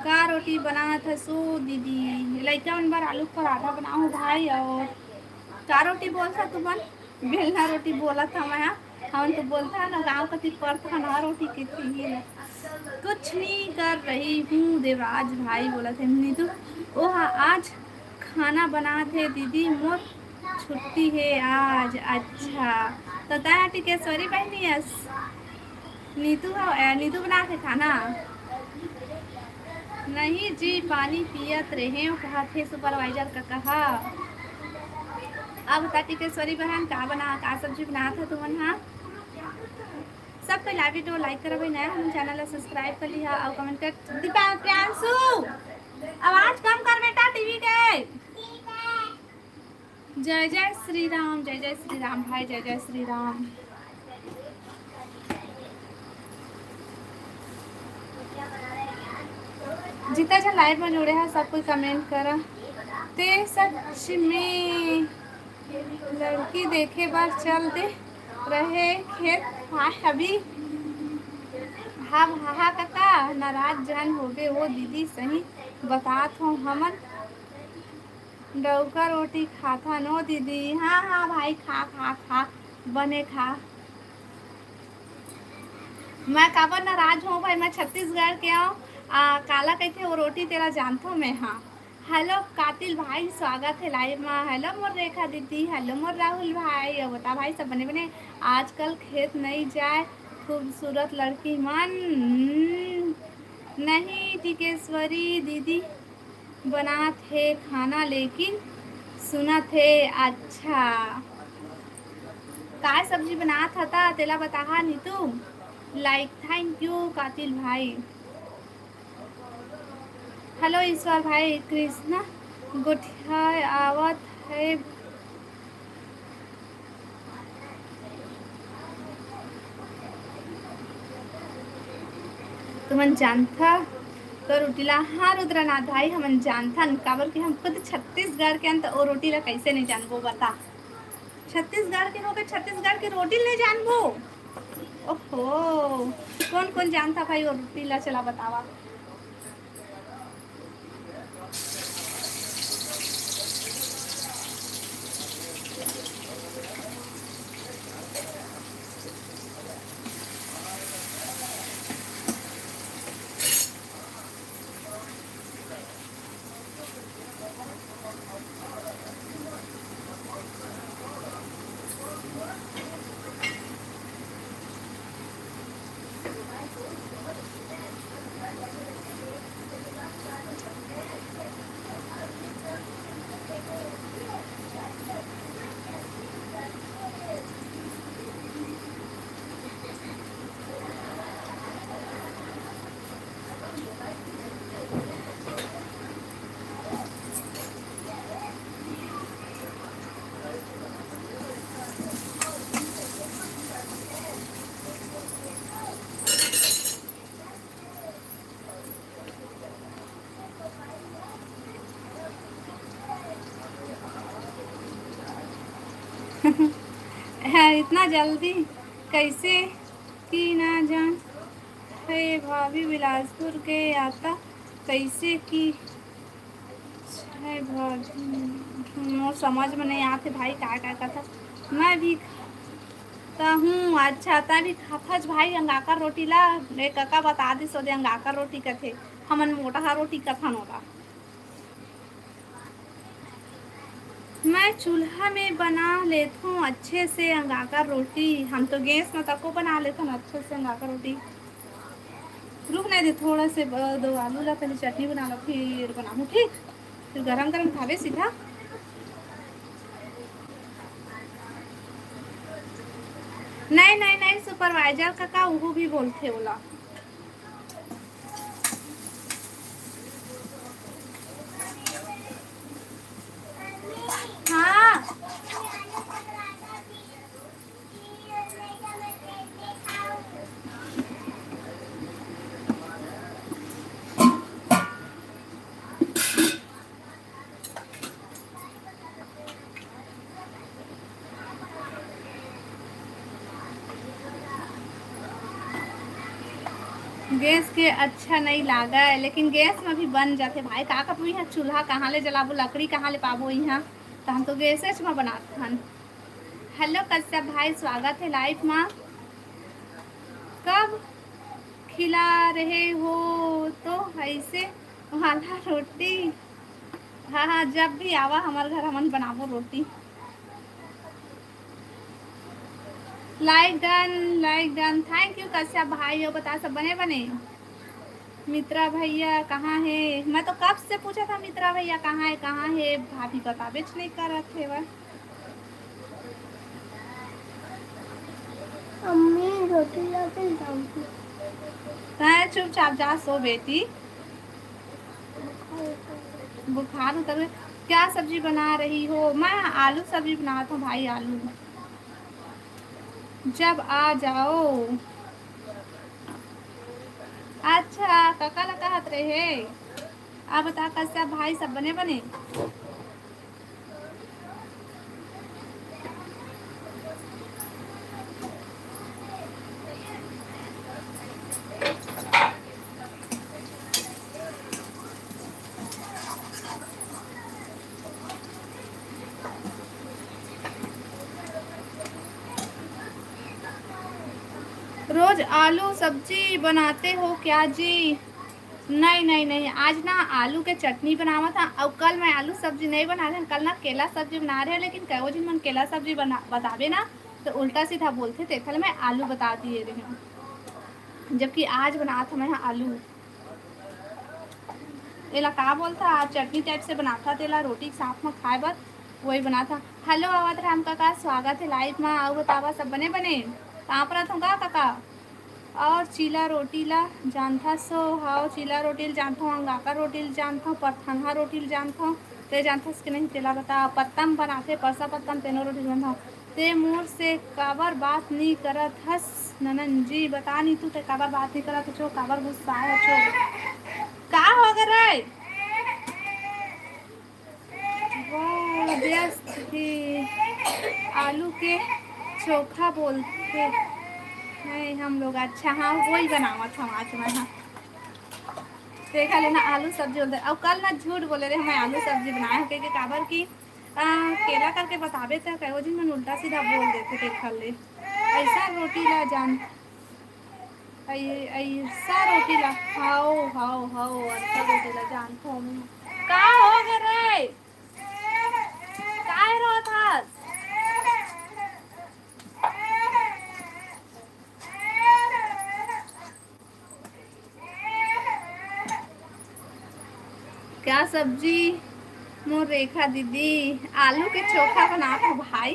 का रोटी बनात हसो दीदी? लइका मन बर आलू के पराठा बनाओ भाई। अउ का रोटी बोलथा तुमन? बेलना रोटी बोलत हवं मैं, हमन तो बोलथन ना गाँव कति परथन रोटी के थी। कुछ नहीं कर रही हूँ देवराज भाई, बोलत हे नीतू। ओहा आज खाना बनात हे दीदी, मोर छुट्टी हे आज। अच्छा, तो तैं टिकेश्वरी बहिनी अस? नीतू ह, ए, नीतू बनात हे खाना? नहीं जी, पानी पियत रहेंव, कहत हे supervisor कका ह। अब बता टिकेश्वरी बहन, का बना, का सब्जी बनात ह तुमन ह? सब कोई live video like करा भाई, नया हमन channel ला subscribe कर लिहा अउ comment कर। दीपा, प्रियांशु, आवाज कम कर बेटा टीवी के। जय जय श्री राम, जय जय श्री राम भाई, जय जय श्री राम। जितना झन live में जुड़े हैं, सब कोई comment करा। ते सच में लड़की देखे बर चल दे रहे खेत। हाय अभी। हाँ, हाँ, हाँ, कका, नाराज झन होबे वो दीदी, सही बतात हो हमन। डउका रोटी खाथन ओ दीदी। हाँ, हाँ भाई, खा, खा, खा, बने खा। मैं काबर नाराज हूँ भाई, मैं छत्तीसगढ़ के हूँ। आ, काला कहिथे वो रोटी तेला जानथो मैं, हाँ। Hello कातिल भाई, स्वागत है live में। Hello मोर रेखा दीदी, hello मोर राहुल भाई। अउ बता भाई, सब बने बने? आजकल खेत नहीं जाए, खूबसूरत लड़की मन। हम्म, नहीं टिकेश्वरी दीदी, बनात हे खाना लेकिन सुनत हे। अच्छा, काय सब्जी बनात हता तेला बताहा नीतू। Like, thank you कातिल भाई। Hello ईश्वर भाई, कृष्णा गोठिया आवत हे। तुमन जानथा तो रोटी ला, हाँ रुद्रनाथ भाई, हमन जानथन, काबर कि हम खुद छत्तीसगढ़ के हन, त ओ रोटी ला कैसे नहीं जानबो बता? छत्तीसगढ़ के होके छत्तीसगढ़ के रोटी नहीं जानबो? ओहो, कौन कौन जानथा भाई ओ रोटी ला, चला बतावा। इतना जल्दी कैसे कि ना जान हे भाभी, बिलासपुर के आता कैसे कि हे भाभी, मोर समझ में नहीं आते भाई, का का कथा। मैं भी खाता हूँ। अच्छा, तै भी खाथस भाई अंगाकर रोटी ला? ए कका बता दिस ओदे अंगाकर रोटी कथे, हमन मोटहा रोटी कथन ओला। मैं चूल्हा में बना लेथों अच्छे से अंगाकर रोटी। हम तो गैस में तको बना लेथन अच्छे से अंगाकर रोटी। रुक नहीं दे, थोड़ा से ब-, दो आलू ला पहले चटनी बना लो, फिर बनाहूँ, ठीक? फिर गरम गरम खाबे सीधा। नहीं, नहीं, नहीं, supervisor कका, उहू भी बोलथे ओला। हाँ। गैस के अच्छा नइ लागय, लेकिन गैस में भी बन जाथे भाई। का करबो, इहाँ चूल्हा कहाँ ले जलाबो, लकड़ी कहाँ ले पाबो इहाँ, त हम तो गैसेच में बनात हन। हेलो कश्यप भाई, स्वागत है लाइव मा। कब खिला रहे हो तो ऐसे वाला रोटी? हाँ, हाँ, जब भी आवा हमर घर, हमन बनाबो रोटी। Like done, like done। Thank you Kashyap भाई। अउ बता, सब बने बने? मित्रा भैया कहाँ है? मैं तो कब से पूछा था, मित्रा भैया कहाँ है, कहाँ है? भाभी बताबेच नहीं करत हे वह। अम्मी, रोटी ला के जाऊंगी। तैं चुपचाप जा सो बेटी। बुखार उतर गया। क्या सब्जी बना रही हो? मैं आलू सब्जी बनात हूँ भाई, आलू। जब आ जाओ। अच्छा, कका ला कहत रहे। आप बता, कश्यप भाई, सब बने बने? रोज आलू सब्जी बनाते हो क्या जी? नहीं, नहीं, नहीं, आज ना आलू के चटनी बनावत हन, अउ कल मैं आलू सब्जी नहीं बना रहे हन, कल ना केला सब्जी बना रहे हन, लेकिन कयो झिन मन केला सब्जी बना, बताबे ना, तो उल्टा सीधा बोलथे, तेखर ले मैं आलू बता दिए रहे हूँ, जबकि आज बनात हन मैं ह आलू। एला का बोलथा, चटनी type से बनाथा, तेला रोटी के साथ म खाए बर वही बनाथा। हेलो अवध राम काका, स्वागत है लाइव मा। अउ बतावा, सब बने बने? कहाँ पर रहथव का काका? और चीला रोटी ला जानथा सो? हाव, चीला रोटी ला जानथव, अंगाकर रोटी ला जानथव, परथनहा रोटी ला जानथव। ते जानथस के नहीं, तेला बता। पत्तम बनाथे, परसा पत्तम, तेनो रोटी ला जानथव। ते मोर से काबर बात नी करत हस ननन जी? बता नी तू, ते काबर बात नी करत हस, काबर गुस्सा हस? का हो गे रे? वो व्यस्त ही आलू के चोखा बोलथे हैं हम लोग। अच्छा, हाँ, वही बनावत हन आज मैं, हाँ। देखा लेना, आलू सब्जी बोलथे। अउ कल ना झूठ बोले रहे, मैं आलू सब्जी बनाए हन, कहिके काबर कि, आ, केला करके बताबे त कयो झिन मन उल्टा सीधा बोल देथे, देखा ले। ऐसा रोटी ला जान, ऐ-, ऐसा रोटी ला, हाव, हाव, हाव, ऐसा रोटी ला जानथव मैं। का हो गे रे? काय रोत हस? क्या सब्जी मोर रेखा दीदी? आलू के चोखा बनात हूँ भाई।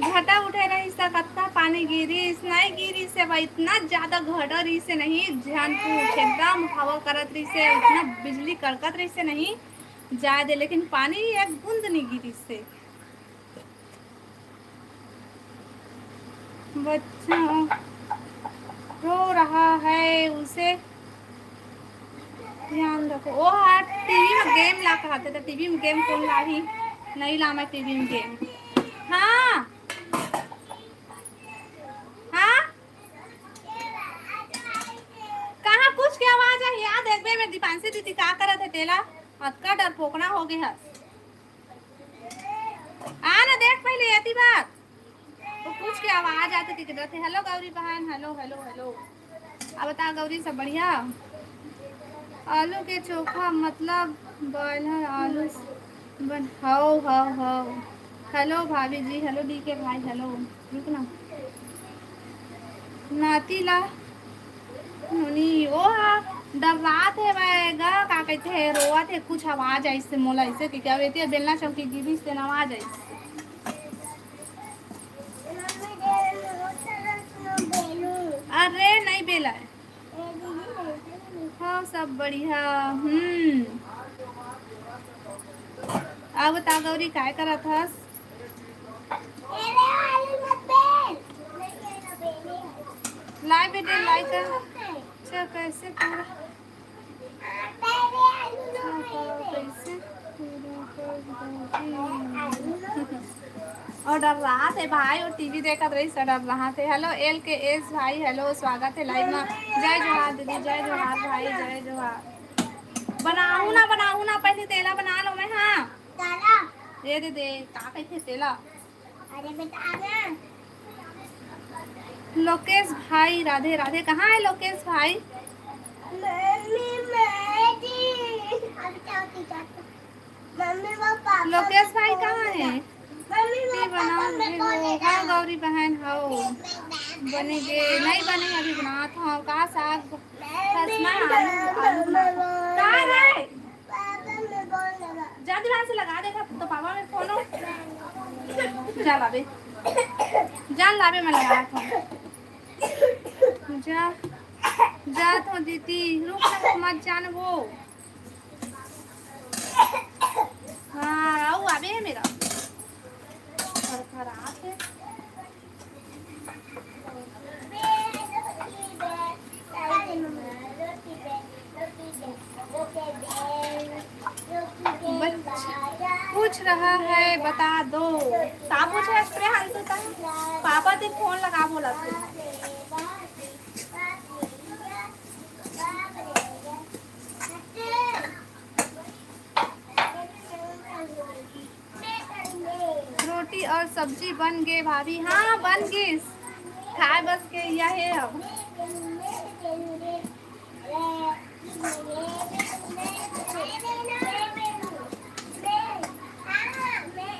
घटा उठे रहिस त कतका पानी गिरिस, नहीं गिरिस हे भाई, इतना ज्यादा घटा रहिस हे, नहीं झन पूछ, एकदम हवा करत रहिस हे, इतना बिजली कड़कत रहिस हे, नहीं जाए दे, लेकिन पानी एक बूंद नहीं गिरिस हे। बच्चा रो रहा है, उसे ध्यान रखो। ओ हा, टीवी में गेम ला कहत हे, त टीवी में गेम कोन लाही? नहीं ला मैं टीवी में गेम। हाँ, हाँ, कहाँ कुछ के आवाज आही? आ देखबे में दीपांशी दीदी का करत हे तेला, अतका डरपोकना हो गे हस। आ ना देख पहले एती बार। वो कुछ के आवाज आथे, ठीक रहथे। हेलो गौरी बहन, हेलो, हेलो, हेलो। अब बता गौरी, सब बढ़िया? आलू के चोखा मतलब बॉयलर आलू स-, बन-, हौ, हौ, हौ। हेलो भाभी जी, हेलो डीके भाई, हेलो। रुक ना। नाती ला नोनी, ओ हा, डर्रात हे वह गा, का कहिथे, रोवत हे, कुछ आवाज आइस हे मोला अइसे कहिके, अब एती बेलना चौकी गिरिस तेन आवाज आइस। अरे नइ बेला हे। हाँ, सब बढ़िया। हम्म। अब बता गौरी, काय करत हस? लाय बेटे, लाय कर। अच्छा, कैसे पूरा? अच्छा, कैसे पूरा कर दोगी? अउ डर्रात हे भाई, वो टीवी देखत रहिस, डर्रात हे। Hello L K S भाई, hello, स्वागत हे live में। जय जोहार दीदी, जय जोहार भाई, जय जोहार। बनाहूँ ना, बनाहूँ ना, पहली तेला बना लो मैं, हाँ। ये दे दे, का कहिथे तेला? अरे बेटा, आ ना। लोकेश भाई, राधे राधे। कहाँ है लोकेश भाई? मम्मी, मैं जी। अभी क्या होती जाता? मम्मी, वो पापा लोकेश भाई कहाँ है? मम्मी, वो टी बना रहे हो? हाँ, गौरी बहन, हो। बने गे? नहीं बने, अभी बनात हँव। का साग? खसना, आलू, आलू बना। कहाँ है? जल्दी से लगा दे तो पापा में फोन हो। जा लाबे, जा लाबे, मैं लगा था। जा, जा तो दीदी, रुक ना, मत जान वो। हाँ, आओ, आबे है मेरा। खराब है। बच्चा पूछ रहा है, बता दो। का पूछे स्प्रे हाल तो तक? पापा ते फोन लगा बोला तू। रोटी और सब्जी बन गे भाभी। हाँ, बन गिस। खाए बस के यह है अब।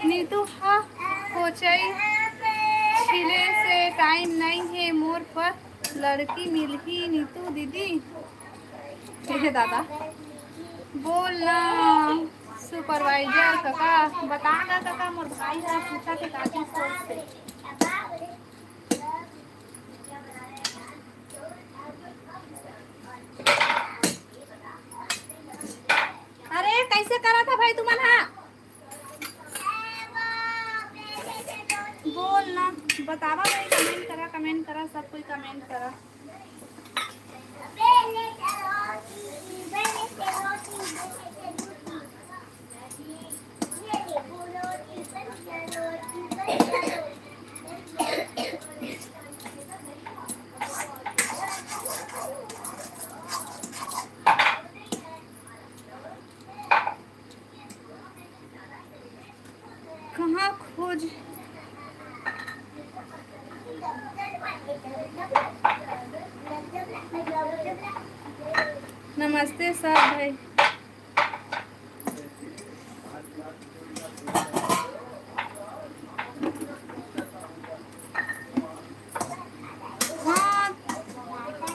नीतू हा कोचई छिले से टाइम नहीं है मोर पर। लड़की मिलही नीतू दीदी। हे दादा, बोल ना सुपरवाइजर कका, बता ना कका, मोर भाई ह पूछा के काफी सोच से। अरे, कैसे करा था भाई तुमन हा? बोल ना, बतावा भाई, कमेंट करा, कमेंट करा, सब कोई कमेंट करा। कहाँ खोज? नमस्ते सब भाई। हाँ, बहुत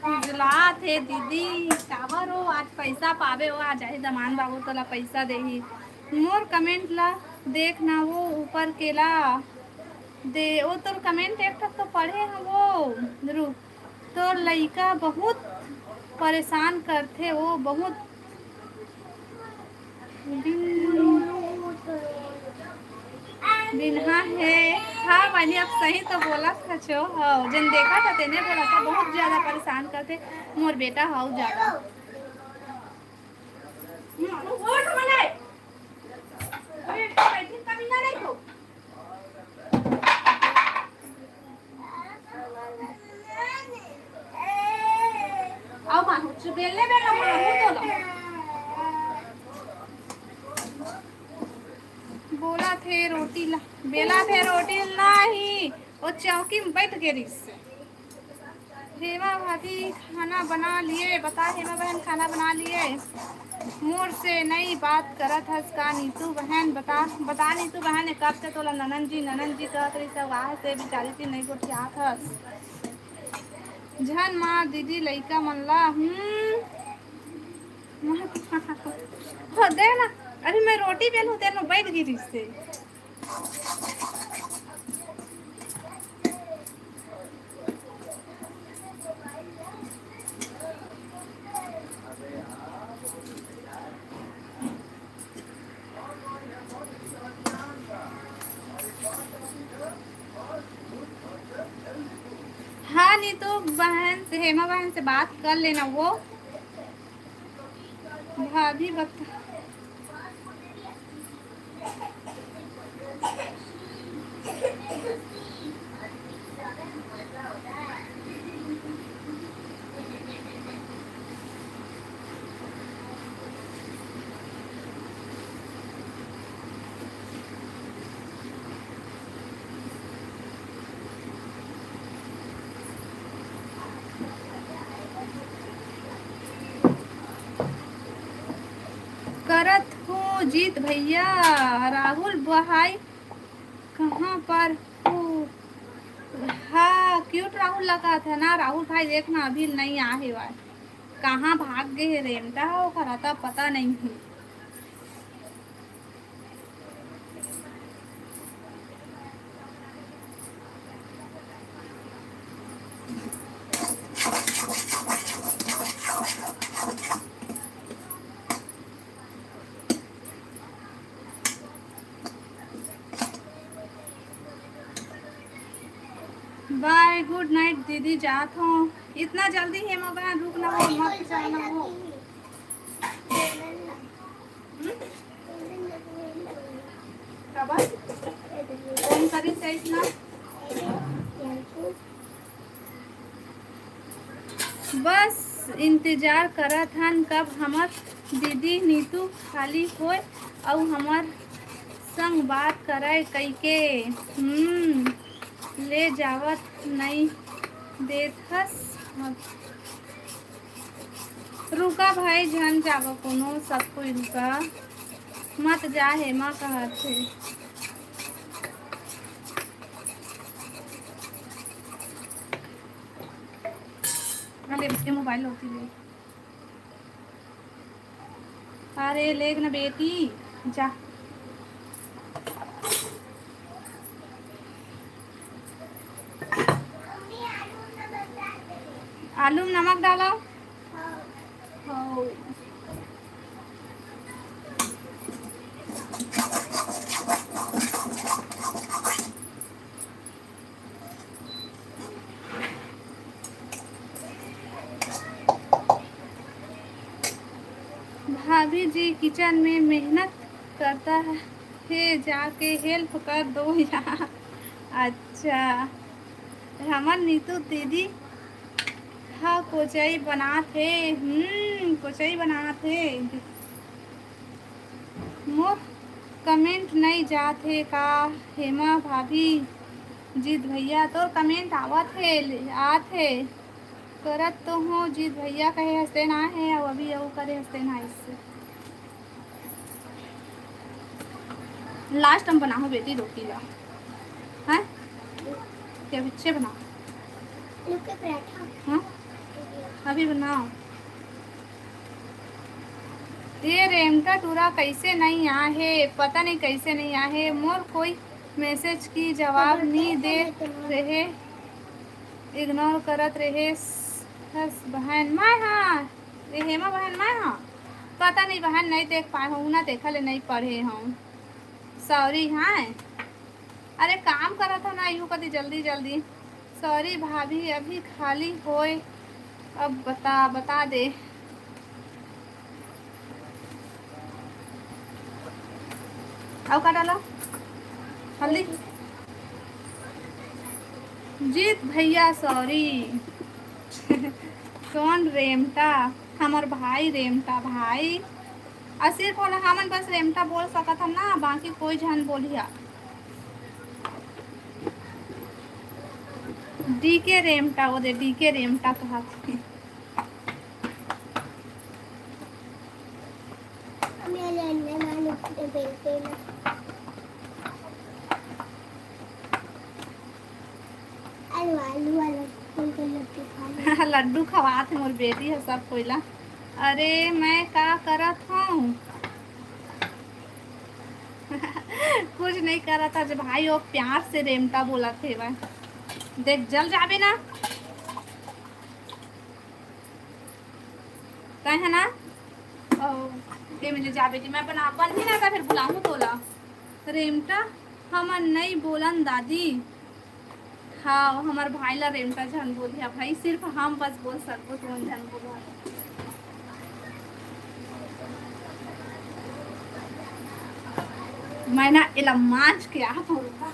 उजलात हे दीदी, काबर हो? आज पैसा पावे हो, आज आही दमान बाबू तोला पैसा देही। मोर कमेंट ला देख ना, वो ऊपर के ला दे, वो तोर कमेंट एक ठक तो पढ़े हवो। रुक, तोर लइका बहुत परेशान करथे, वो बहुत बिन्हा हे। हाँ बहिनी, अब सही तो बोलत हचो। हाँ, जेन देखा था तेने बोला था, बहुत ज्यादा परेशान करथे मोर बेटा, हव ज्यादा। हम्म, वो तो मना है। अरे, बैठी कमीना नहीं तो। आओ मानो, चुबेले बेला मानो तो लो। बोला थे रोटी ला, बेला थे रोटी नहीं, वो चौकी में बैठ के रिस। हेमा भाभी खाना बना लिए? बता हेमा बहन, खाना बना लिए? मोर से नई बात करत हस का नीतू बहन? बता, बता नीतू बहन, कब से तोला ननन जी, ननन जी कहत रही, सब वाह से बिचारी थी, नई गोठियात हस। झन मार दीदी लइका मन ला। हम्म। हो दे ना, अभी मैं रोटी बेलूं, तेन में बैठ गई रिश्ते। हाँ नीतू बहन से, हेमा बहन से बात कर लेना वो। भाभी बता। करत हो जीत भैया। राहुल भाई कहाँ पर हो? हाँ, क्यूट राहुल लगा था ना। राहुल भाई देखना अभी नहीं आ हे वाय। कहाँ भाग गए हे रेमटा, ओकर अता पता नहीं है। बाय, गुड नाइट दीदी, जात हूँ। इतना जल्दी हेमा बहन, रुक ना हो, मत जाना हो। हम्म? काबर? कौन करी से इतना? बस इंतजार करत हन, कब हमर दीदी नीतू खाली होय अउ हमर संग बात करय कइके। हम्म, ले जावत नइ देथस। रुका भाई, झन जावा कोनो, सब कोई रुका, मत जा, हेमा कहत हे। अरे, ये मोबाइल होती ले। अरे, लेग ना बेटी, जा। आलू में नमक डाला। हाँ। भाभी जी किचन में मेहनत करता है, जाके हेल्प कर दो यार। अच्छा, हमर नीतू दीदी हा कोचई बनात हे। हम्म, कोचई बनात हे। मोर कमेंट नइ जात हे का हेमा भाभी? जीत भैया, तोर कमेंट आवत हे, आत हे, करत तो हो। जीत भैया कहे हस्ते ना हे, अउ अभी अउ करे हस्ते ना इससे। लास्ट हम बनाहूँ बेटी रोटी ला, हैं? क्या पीछे बना? आलू के पराठा। हाँ, अभी बनाओ। ये रेमटा टूरा कैसे नहीं आए हे, पता नहीं कैसे नहीं आए हे। मोर कोई मैसेज की जवाब नहीं दे रहे, इग्नोर करत रहे। हस बहन मैं हाँ, ये हेमा बहन मैं हाँ, पता नहीं बहन, नहीं देख पाए हूँ ना, देखा ले नहीं पढ़े हूँ, सॉरी। हाँ, अरे काम करत हव ना, यू कति जल्दी जल्दी। सॉरी भाभी, अभी खाली होय, अब बता, बता दे। अउ का डाला? हल्दी। जीत भैया, सॉरी। कौन रेमटा? हमर भाई रेमटा भाई। अउ सिर्फ ओला हमन बस रेमटा बोल सकत हन ना, बाकी कोई झन बोलिया। डीके रेमटा, ओदे डीके रेमटा कहत हे। आलू, आलू वाला गोल गोल लड्डू खाना। लड्डू खवात हे मोर बेटी ह सब कोई ला। अरे मैं का करत हूँ? कुछ नहीं करत आज भाई, वो प्यार से रेमटा बोलत हे भाई। देख जल जाबे ना तय है ना। ओ, ए मिले जाबे जी, मैं बना बन ही ना था फिर बुलाऊँ तोला। रेमटा हमन नहीं बोलन दादी। हाँ, हमर भाई ला रेमटा झन बोलिया भाई, सिर्फ हम बस बोल सकबो, तुमन झन बोलो। मैं ना एला मांज के आ तो रुका।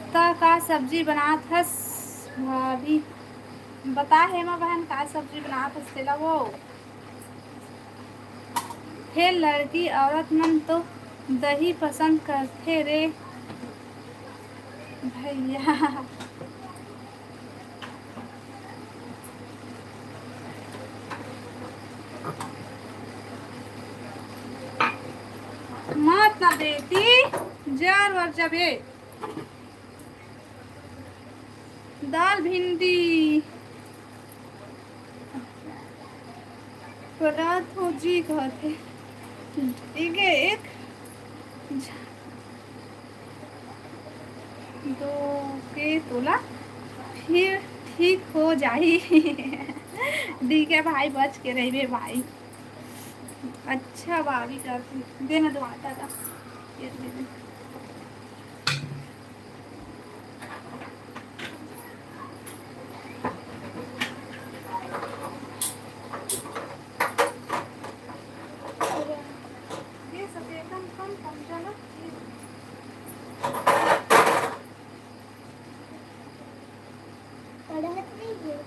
त का सब्जी बनात हस भाभी? बता हेमा बहन, का सब्जी बनात हस तेला वो? हे लड़की औरत मन तो दही पसंद करथे रे भैया। मत ना बेटी, जर वर जबे। दाल भिंडी परात हो जी कहते। ठीक है, एक दो के तोला फिर ठीक हो जाही। ठीक है भाई, बच के रहिबे भाई। अच्छा भाभी करती देना दो आटा का। ये दे दे। ये सब एकदम कम कम चला। पढ़त नहीं है।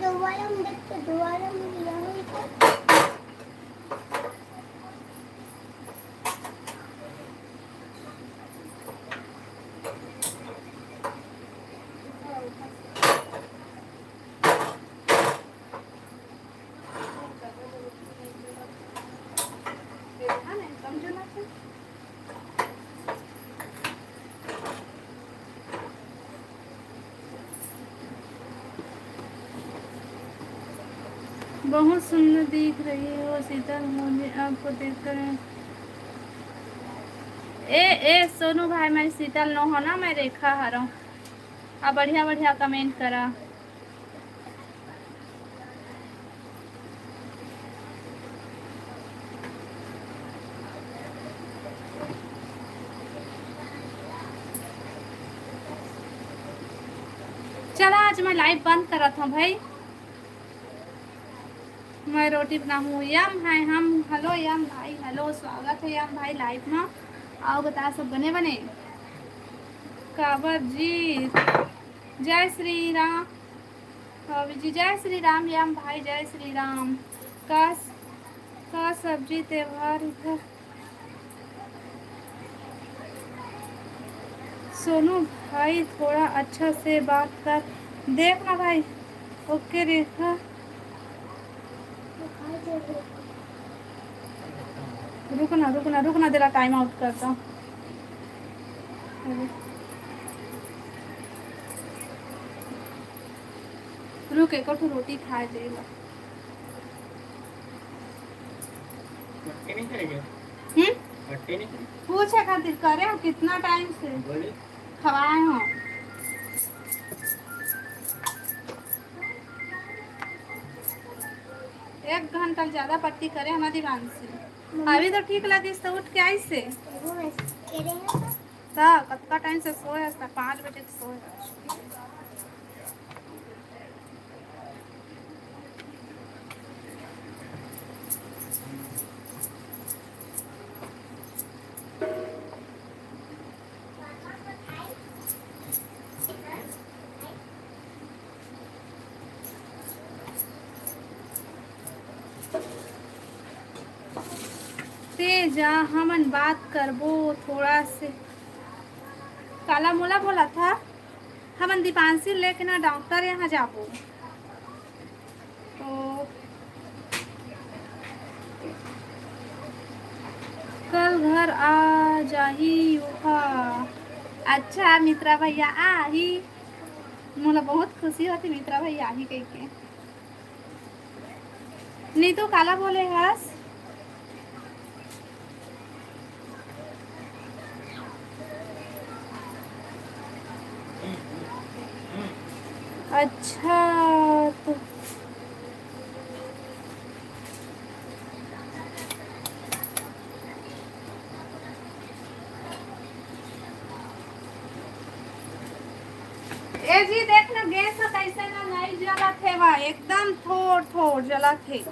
दोबारा हम देख के दोबारा हम यहाँ नहीं कर। बहुत सुंदर दिख रही हो शीतल, मुझे आपको देखकर। ए ए सोनू भाई, मैं शीतल नो हो ना, मैं रेखा हरो। आ बढ़िया बढ़िया कमेंट करा। चला आज मैं लाइव बंद करत हूँ भाई। मैं रोटी बनाहूँ। यम है हम। हेलो यम भाई, हेलो, स्वागत है यम भाई लाइव में। आओ बता सब बने बने। काबर जी। जय श्री राम। भाभी जी जय श्री राम। यम भाई जय श्री राम। का का सब्जी त्योहार इधर। सोनू भाई थोड़ा अच्छा से बात कर। देख ना भाई। ओके रेखा। रुक ना, रुक ना, रुक ना, तेरा टाइम आउट करता हूँ। रुक, एक और रोटी खा जाएगा। पट्टी नहीं करेंगे। हम्म? पट्टी नहीं करेंगे। पूछे खातिर करे हो कितना टाइम से? बोली। खवाए हो। एक घंटा ज्यादा पट्टी करे हमारी मानसी। अभी तो ठीक लगिस तो उठ के आइस हे। वो मैं कह रही हूँ। त कतका टाइम से सोए हस? त पाँच बजे के सोए हस। ते जा, हमन बात करबो थोड़ा से। काला मोला बोलत हस? हमन दीपांशी लेके ना डॉक्टर यहाँ जाबो। तो कल घर आ जाही ओहा। अच्छा, मित्रा भैया आही। मोला बहुत खुशी होती मित्रा भैया आही कहिके। नीतू काला बोले हस? अच्छा, तो ए जी, देख ना, गैस ह कइसे ना नइ जलत हे, वा एकदम थोर थोर जलत हे।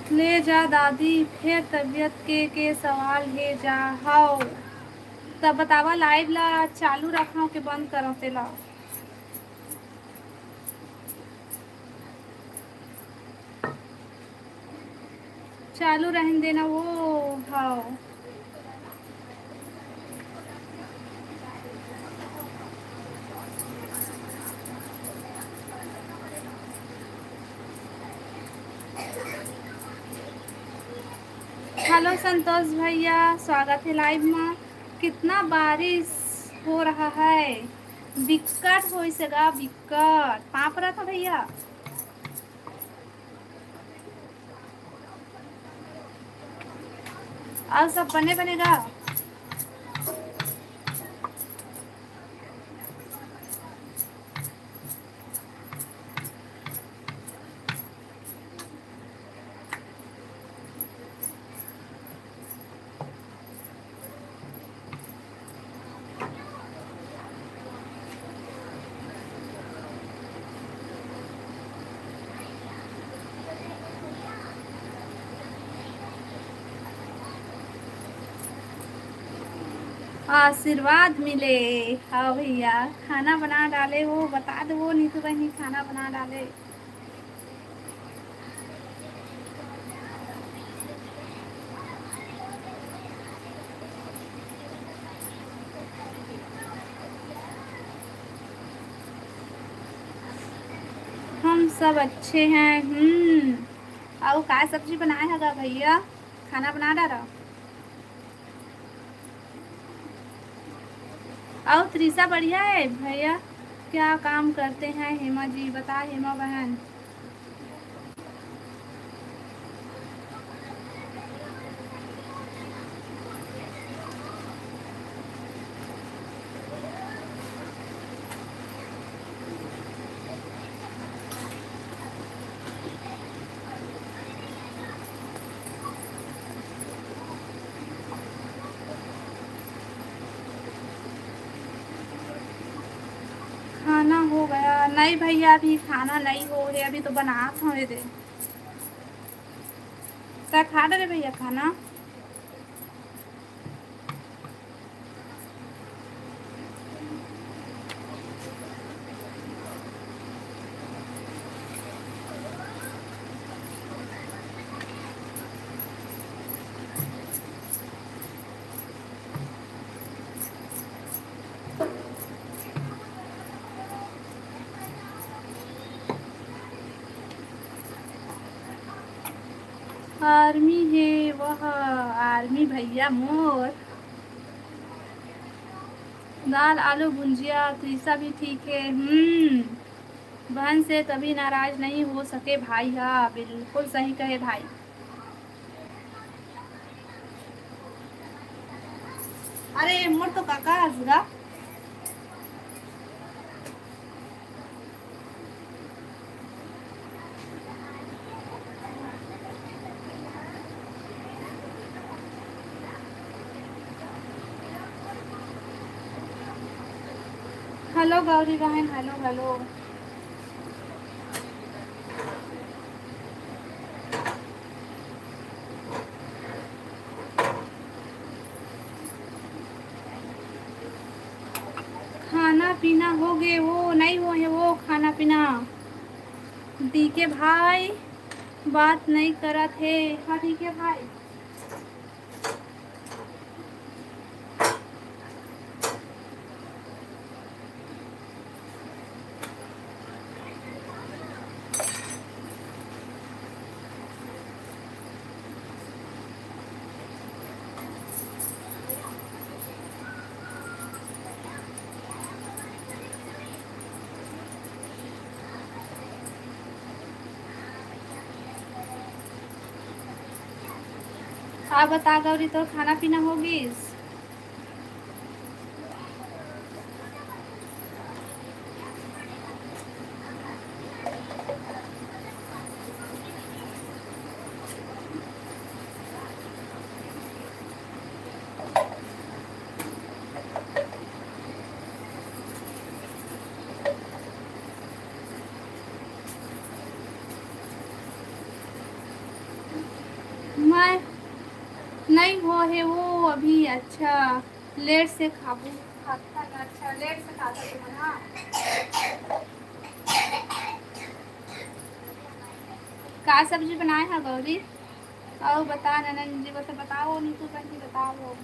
ले जा दादी, फेर तबीयत के, के सवाल हे जा। हव, त बतावा, लाइव ला चालू रखव के बंद करव तेला? चालू रहन देना वो। हव। हेलो संतोष भैया, स्वागत हे लाइव मा। कितना बारिश हो रहा है, बिक्कट होइस गा, बिक्कट। पाँव परत हँव भैया। अउ सब बने बने गा। आशीर्वाद मिले। हाँ भैया, खाना बना डाले वो, बता दो वो नीतू बहनी खाना बना डाले। हम सब अच्छे हैं। हम्म, अउ का सब्जी बनाए हगा भैया? खाना बना डारा। अउ त्रिशा बढ़िया है भैया? क्या काम करते हैं हेमा जी? बता हेमा बहन। खाना हो गया? नहीं भैया, अभी खाना नहीं हो रहे, अभी तो बनात हवे दे। तै खा डरे भैया खाना? आर्मी हे वह, आर्मी भैया मोर। दाल आलू भुंजिया, त्रिशा भी ठीक है। हम्म, बहन से कभी नाराज नहीं हो सके भाई। हाँ, बिल्कुल सही कहे भाई। अरे मोर तो काका हजरा। हेलो गौरी बहन, हेलो हेलो। खाना पीना हो गे वो, नहीं हो है वो खाना पीना। डीके भाई बात नहीं करत हे। हाँ डीके भाई। का बता गौरी, तोर खाना पीना हो गिस? मैं नहीं हो हे वो अभी। अच्छा, लेट से खाबू। अच्छा, लेट से खाता तुमन, हाँ। का सब्जी बनाए हा गौरी? अउ बता ननन जी, बता, बताओ नीतू बहन जी, बताओ।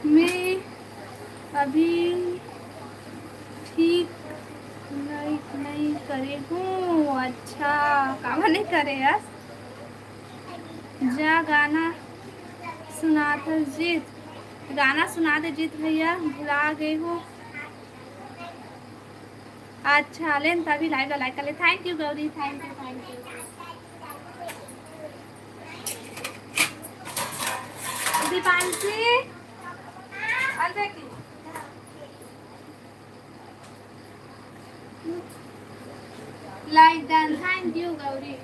मैं अभी ठीक नहीं, नहीं करे हूँ। अच्छा, काबर नहीं करे यार? जा गाना सुनात हस जीत, गाना सुना दे जीत भैया, भुला गए हो। अच्छा, लेन तभी लाइव ला लाइक कर ले। Thank you Gauri, thank you, thank you. Deepanshi, अंदर की। Like done। Thank you Gauri.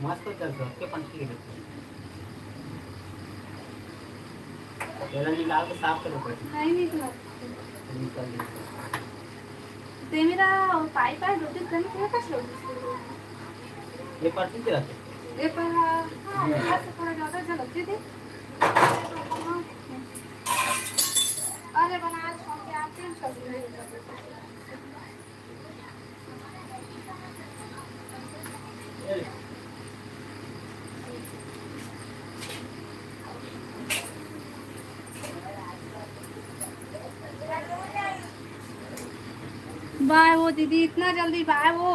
मस्त चलत हे, के पंछी के देखो। तेला निकाल के साफ करो पहले। नहीं निकला। निकाल दे। ते मेरा पाई पाई रोटी करने के लिए कस रोटी? ये परती के रहते? ये पर, हाँ, हाँ, ये से थोड़ा ज्यादा झलकते थे। अरे बना छोड़ के आते हैं सब। बाय वो दीदी, इतना जल्दी बाय वो।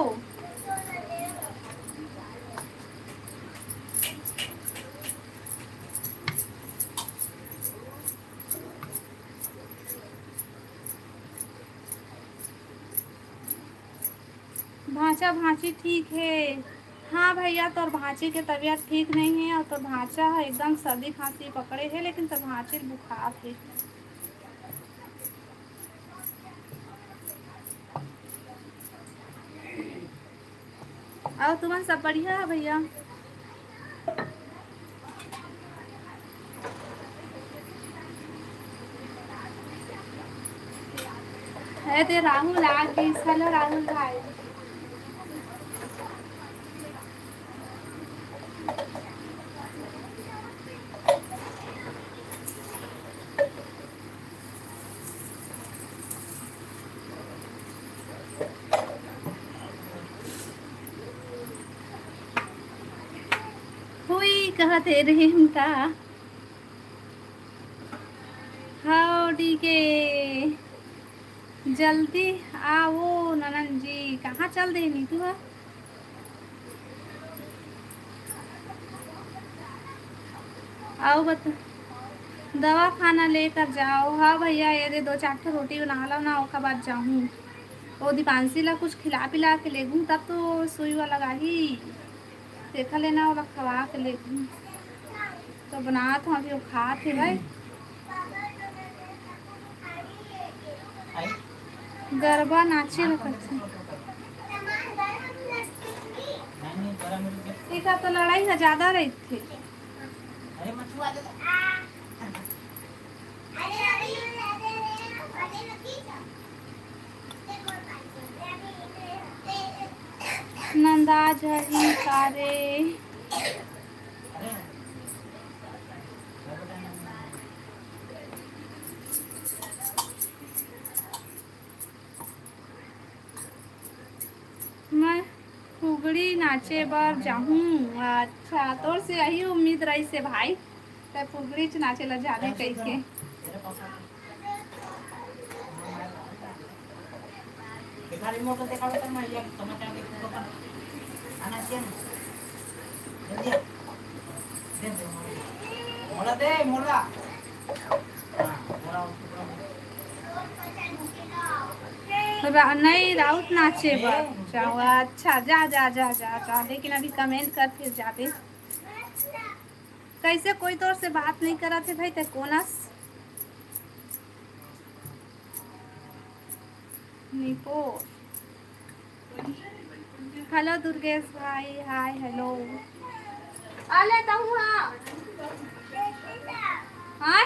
भांचा भांची ठीक हे। हाँ भैया, तोर भांची के तबीयत ठीक नहीं है और तोर भांचा ह एकदम सर्दी खांसी पकड़े है, लेकिन तोर भांची ल बुखार है। अउ तुमन सब बढ़िया है भैया? ए, ते राहुल आ गइस। Hello राहुल भाई। हुई कहत हे रेम का। हव, ठीक हे। जल्दी आओ ननन जी, कहाँ चल दे नीतू ह? आओ बता, दवा खाना लेकर जाओ। हाँ भैया, ये दे दो चार ठो रोटी बना लो ना, ओकर बाद जाहूँ। ओ दीपांशी ला कुछ खिला पिला के लेगहूँ, तब तो सुई वाला लगाही। तेखर ले ना ओला खवा के लेगहूँ। तो बनात हूँ, अभी वो खात हे भाई। गरबा नाचे ल कथे। एकर तो लड़ाई ह ज्यादा रहिथे। नंदा जही कारे। मैं फुगड़ी नाचे बर जाहूँ। अच्छा, तोर से यही उम्मीद रहिस हे भाई, तैं फुगड़ी च नाचे ला जाबे कहिके। रा-, नहीं, राउत नाचे बर जाओ। अच्छा, जा, जा, जा, जा, जा, लेकिन अभी comment कर, फिर जाबे। कैसे कोई तोर से बात नहीं करत हे भाई, तैं कोन अस? निपोर। Hello दुर्गेश भाई, hi, hello। अले तहूँ हाँ। हाँ?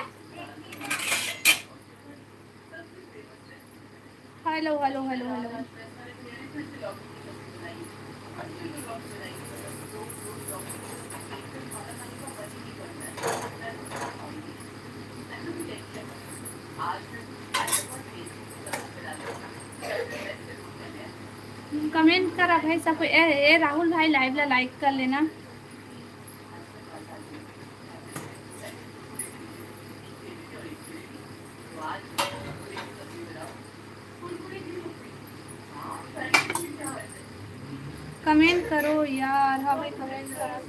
Hello, hello, hello, hello। Comment करा भाई सब कोई। ए, ए राहुल भाई, live ला like कर लेना। Comment करो यार, हाँ भाई, comment करा।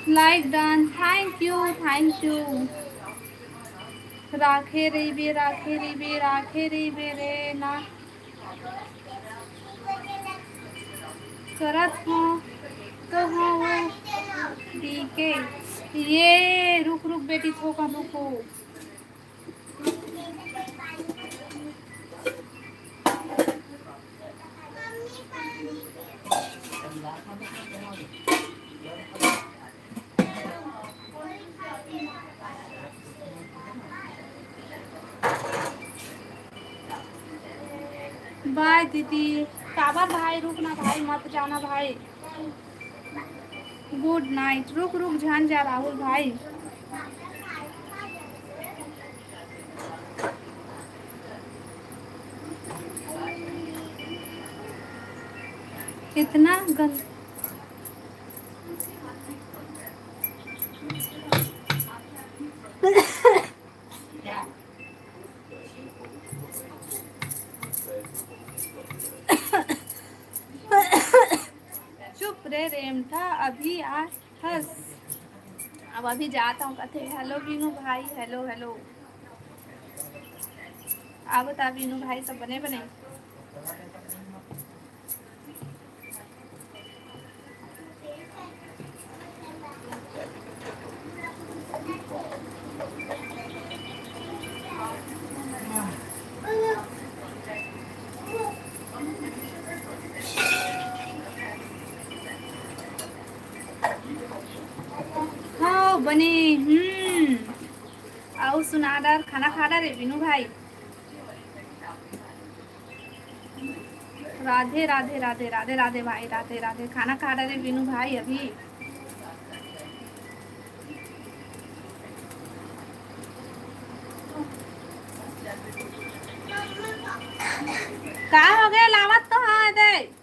Like done, thank you, thank you। राखे रहिबे, राखे रहिबे, राखे रहिबे रे ना। करत हो तो हो वो, ठीक है। ये रुक, रुक बेटी, थोका रुको। Bye दीदी। काबर भाई, रुक ना भाई, मत जाना भाई। Good night। रुक, रुक, झन जा राहुल भाई। इतना गंद चुप रे रेमठा, अभी आ हस। अब अभी जात हूँ कथे। Hello बीनू भाई, hello, hello। आ बता बीनू भाई, सब बने बने? सुना डार, खाना खा डारे बिनू भाई। राधे राधे राधे राधे राधे भाई, राधे राधे। खाना खा डारे बिनू भाई अभी। का हो गया? लावत तो हाँ दे।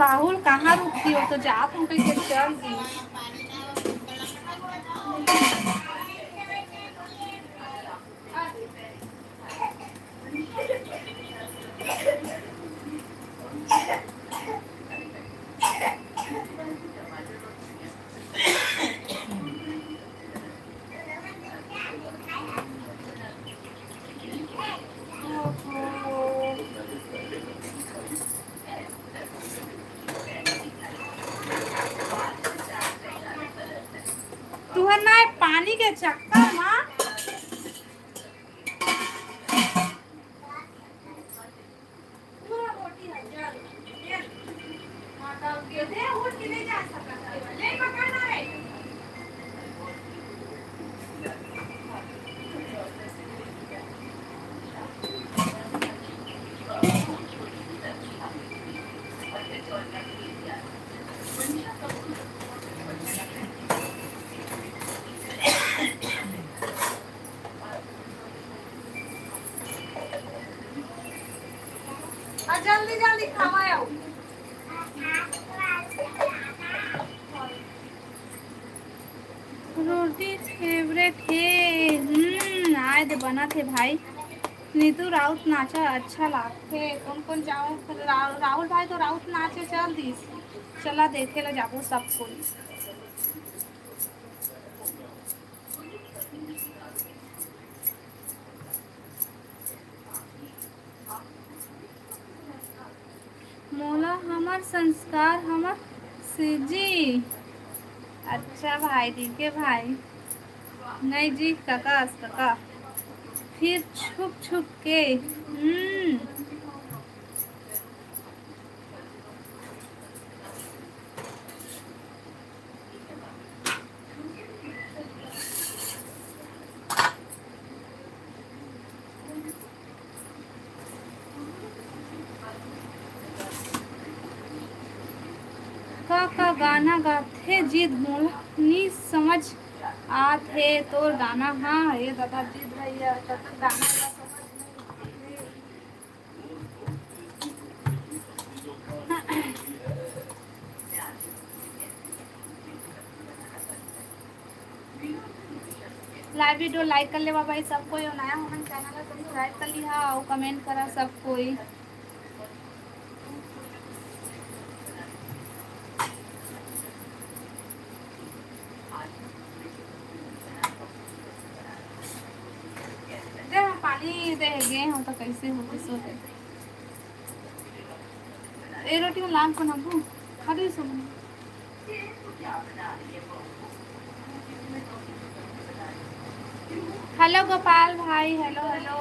राहुल कहाँ रुकती हो, तो जात हूँ कहीं चल दी। तुहर ना पानी के चक्कर मा पूरा रोटी ह जल। हाँ, तब गेदे उठ के नहीं जा सकत हे। ले पकड़ ना रे। आ, जल्दी जल्दी खावा आओ। रोटी फेवरेट हे। हम्म, आए दे बनत हे भाई। नीतू राउत नाचा अच्छा लागथे। कौन कौन जाओ? रा-, राहुल भाई तो राउत नाचे चल दिस। चला देखे ला जाबो सब कोई। मोला हमर संस्कार, हमर से जी। अच्छा भाई, ठीक है भाई। नहीं जी, कका, कका। फिर छुप छुप के। हम्म। का का गाना गाथे जीत मोला नी समझ आत हे तोर गाना। हाँ, ये दादा जीत भैया, का का गाना ला समझ नहीं आत हे। लाइव वीडियो लाइक कर लेवा भाई सब कोई, और नया हो मन चैनल ला सब्सक्राइब कर लिहा और कमेंट करा सब कोई। दे हम पानी दे गे हम तो कैसे हो सो दे। ए रोटी में लाल बनाबू, खाली सो। हेलो गोपाल भाई, हेलो हेलो।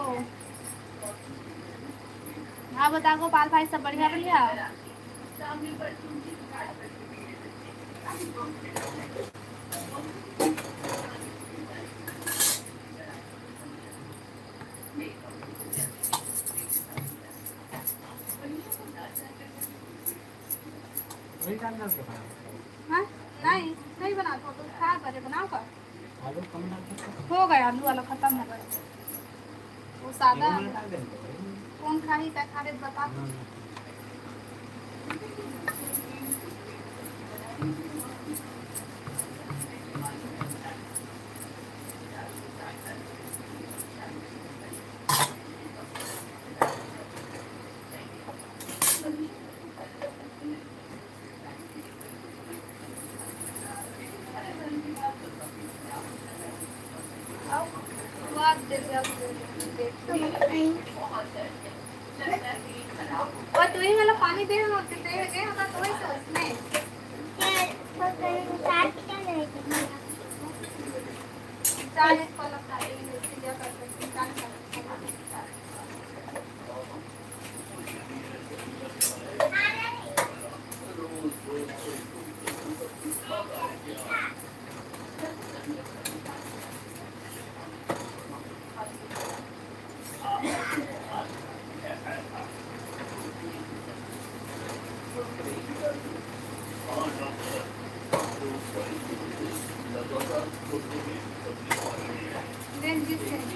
हाँ बता गोपाल भाई, सब बढ़िया बढ़िया। हाँ? नहीं, नहीं बनाता हूँ, तो खा बजे बनाओ का? आलू कम डाल सकते हो। हो गया, आलू वाला खत्म हो गया। वो सादा आलू। कौन खाही, क्या खा रहे, बता। हाँ। और तू ही वाला पानी दे, हम दे गए, हम तो वही सोचने। Then this side.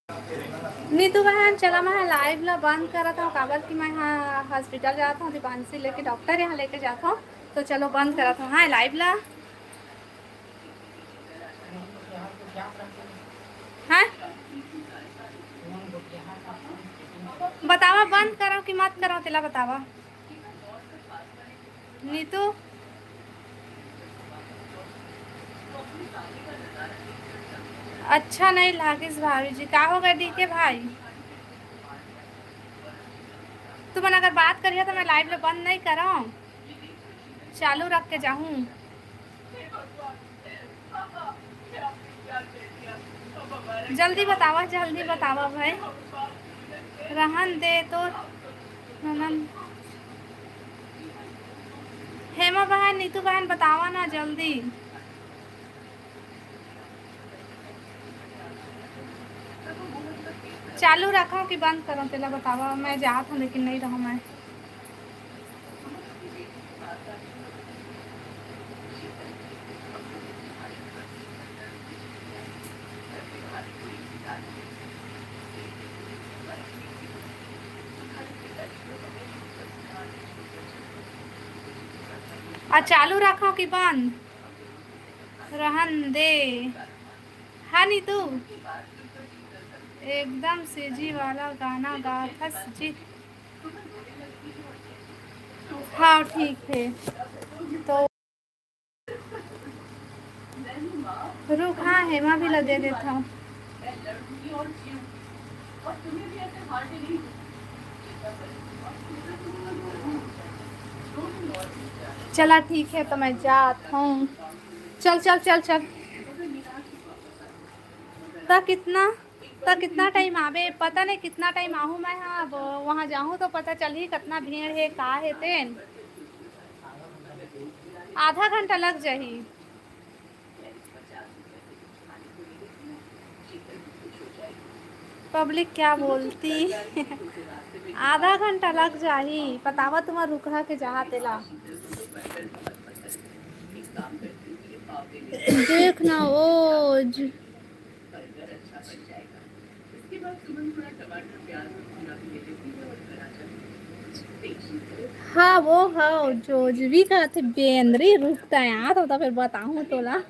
नीतू बहन, चला मैं live ला बंद करत हूँ, काबर कि मैं हाँ hospital जात हूँ, दीपांशी लेके, doctor यहाँ लेके जात हूँ। तो चलो बंद करत हूँ हाँ live ला। हाँ, बतावा बंद करो कि मत करो, तेला बतावा। नीतू, अच्छा नहीं लागिस भाभी जी। का हो गए डीके भाई? तुमन अगर बात करिया तो मैं live ला बंद नहीं करो, चालू रख के जाहूँ। जल्दी बतावा, जल्दी बतावा भाई। रहन दे तो ननन। हेमा बहन, नीतू बहन, बतावा ना जल्दी। चालू रखो कि बंद करो, तेला बतावा। मैं जात हूँ लेकिन नहीं रहूँ मैं। आ, चालू रखो कि बंद? रहन दे। हाँ नीतू, एकदम सेजी वाला गाना गाथस जी। हाँ ठीक है। तो रुक, हाँ हेमा भी ला दे देता हूँ। चला ठीक है, तो मैं जात हूँ। चल चल चल चल। त कितना, त कितना टाइम आबे? पता नहीं कितना टाइम आहूँ मैं। हाँ, अब वहाँ जाहूँ तो पता चलही कितना भीड़ है, का है तेन। आधा घंटा लग जाही। पब्लिक क्या बोलती? आधा घंटा लग जाही। बतावा तुम्हार रुकहा के जहाँ तेला। देखना ओज। हाँ वो हाँ, जो भी कहते बेंदरी रुकता है यहाँ तो, तो फिर बताऊँ तोला।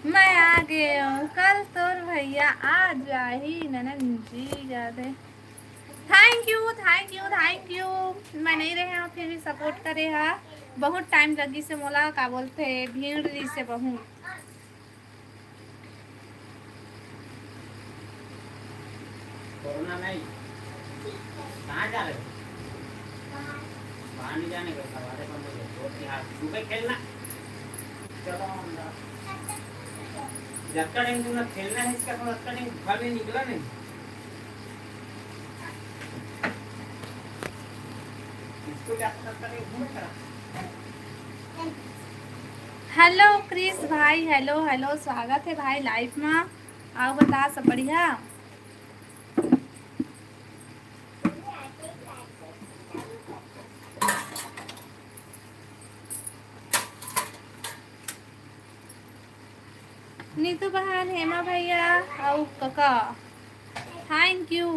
मैं आ गए हूँ, कल तोर भैया आ जाही ननन जी। जादे thank you, thank you, thank you। मैं नहीं रहे हूँ, फिर भी सपोर्ट करे हा। बहुत टाइम लगी से मोला, का बोलते, भीड़ रही से बहुत। कोरोना नहीं, कहाँ जा रहे हो? बाहर नहीं जाने का, दरवाजे बंद हो गए। रोड के हाथ सुबह खेलना। चलो अंदर। जब तक तुम लोग खेलना है इसका, तो तब तक घर में निकला नहीं। इसको क्या पता करे घूम कर। हेलो क्रिस भाई, हेलो हेलो, स्वागत है भाई लाइव में। आओ बता, सब बढ़िया? नीतू बहन, हेमा भैया, अउ कका, thank you।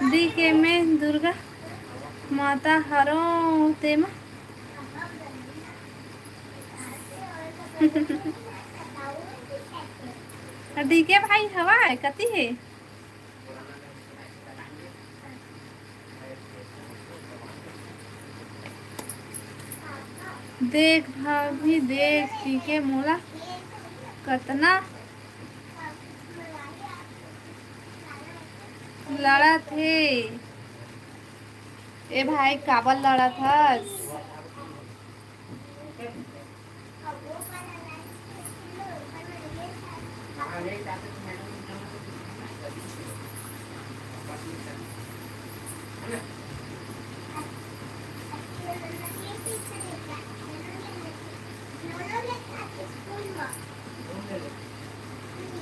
दी के में दुर्गा माता हरो तेमा। डी के भाई हवा है, कति है? देख भाभी, देख, डी के मोला कतना लड़त हे। ए भाई, काबर लड़त हस?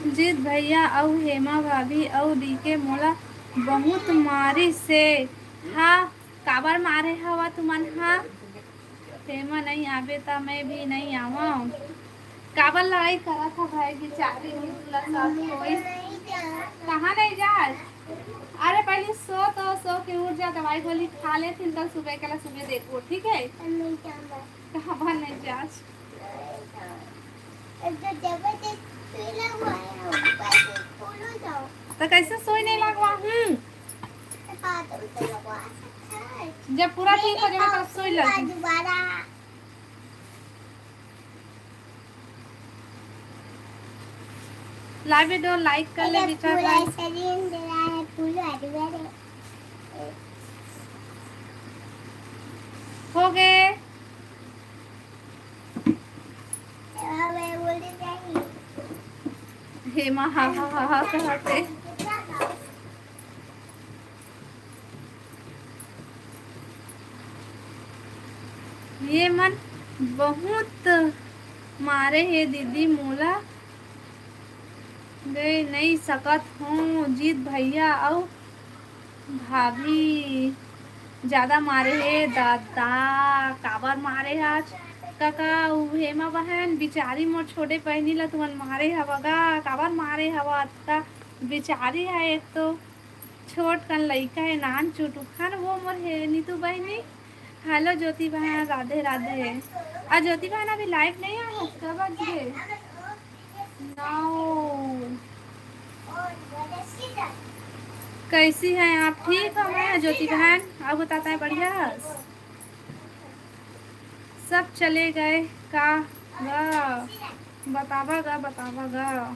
जीत भैया अउ हेमा भाभी अउ डीके मोला बहुत मारिस हे। हाँ, काबर मारे हवा तुमन हा? हेमा नहीं आबे त मैं भी नहीं आवंव। काबर लड़ाई करत ह भाई, बिचारी नीतू ला सब कोई। कहाँ नहीं जात? अरे पहले सो तो, सो के उठ जा, दवाई गोली खा लेथिन, तब सुबह के ला सुबह देखबो, ठीक है? काबर नहीं जात? तो कैसे सोई नहीं लगवा? हम्म। जब पूरा ठीक हो जाए तब सोई लग। दोबारा। लाइव वीडियो लाइक कर ले, अरे, विचार पूरा लाइक। शरीर जला है, पूरा हरियर है। हो गए। अब मैं बोलते जाएंगे। हेमा हा हा हा हा कहते। ये मन बहुत मारे हे दीदी मोला, दे नहीं सकत हूँ। जीत भैया अउ भाभी ज्यादा मारे हे दादा। काबर मारे हे आज कका? उ हेमा बहन बिचारी मोर छोटे बहनी ला तुमन मारे हवा गा, काबर मारे हवा अतका? बिचारी है एक तो छोट कन लइका हे, नान चुटुक हन वो मोर हे नीतू बहिनी। हेलो ज्योति बहन, राधे राधे। आ ज्योति बहन अभी लाइव नहीं आए हो, कब बज गए? नौ। कैसी हैं आप? ठीक हो मैं ज्योति बहन, आप बताता है बढ़िया। सब चले गए का गा? बतावा गा, बतावा गा।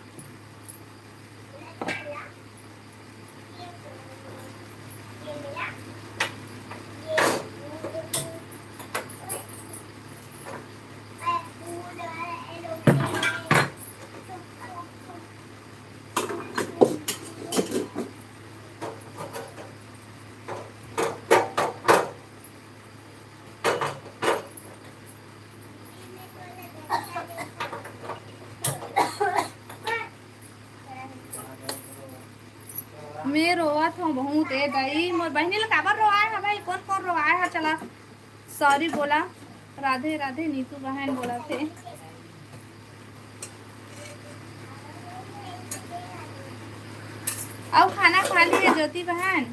मैं रोवत हूँ बहुत। ए दाई, मोर बहिनी ला काबर रोवाए है भाई? कौन कौन रोवाए है? चला सॉरी बोला। राधे राधे नीतू बहन बोला थे। ज्योति बहन।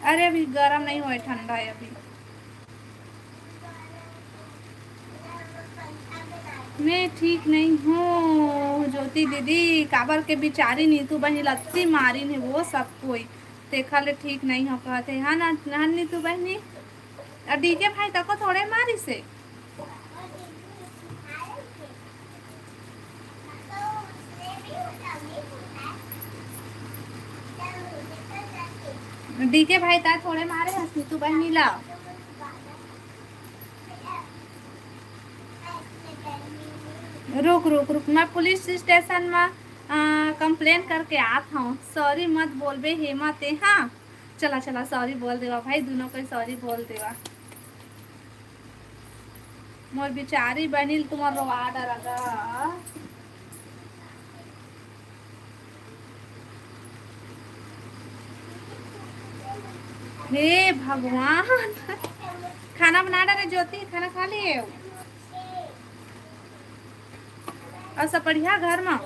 अरे, अभी गरम नहीं होय, ठंडा है अभी। मैं ठीक नहीं हूँ ज्योति दीदी, काबर के बिचारी नीतू बहिनी लत्ती मारिन हे वो सब कोई, तेखर ले ठीक नहीं हो कहत हे, हाँ ना, ना नीतू बहिनी? अउ डीके भाई तको थोड़े मारिस हे। डीके भाई ता थोड़े मारे हस नीतू बहिनी ला। रुक रुक रुक, मैं पुलिस स्टेशन में कंप्लेन करके आत हूँ। सॉरी मत बोलबे हेमा ते, हाँ। चला चला, सॉरी बोल देवा भाई, दोनों को सॉरी बोल देवा। मोर बिचारी बहिनी ल तुमन रोवा डरा गा। हे भगवान, खाना बना डारे ज्योति, खाना खा लिए? अउ सब बढ़िया घर में?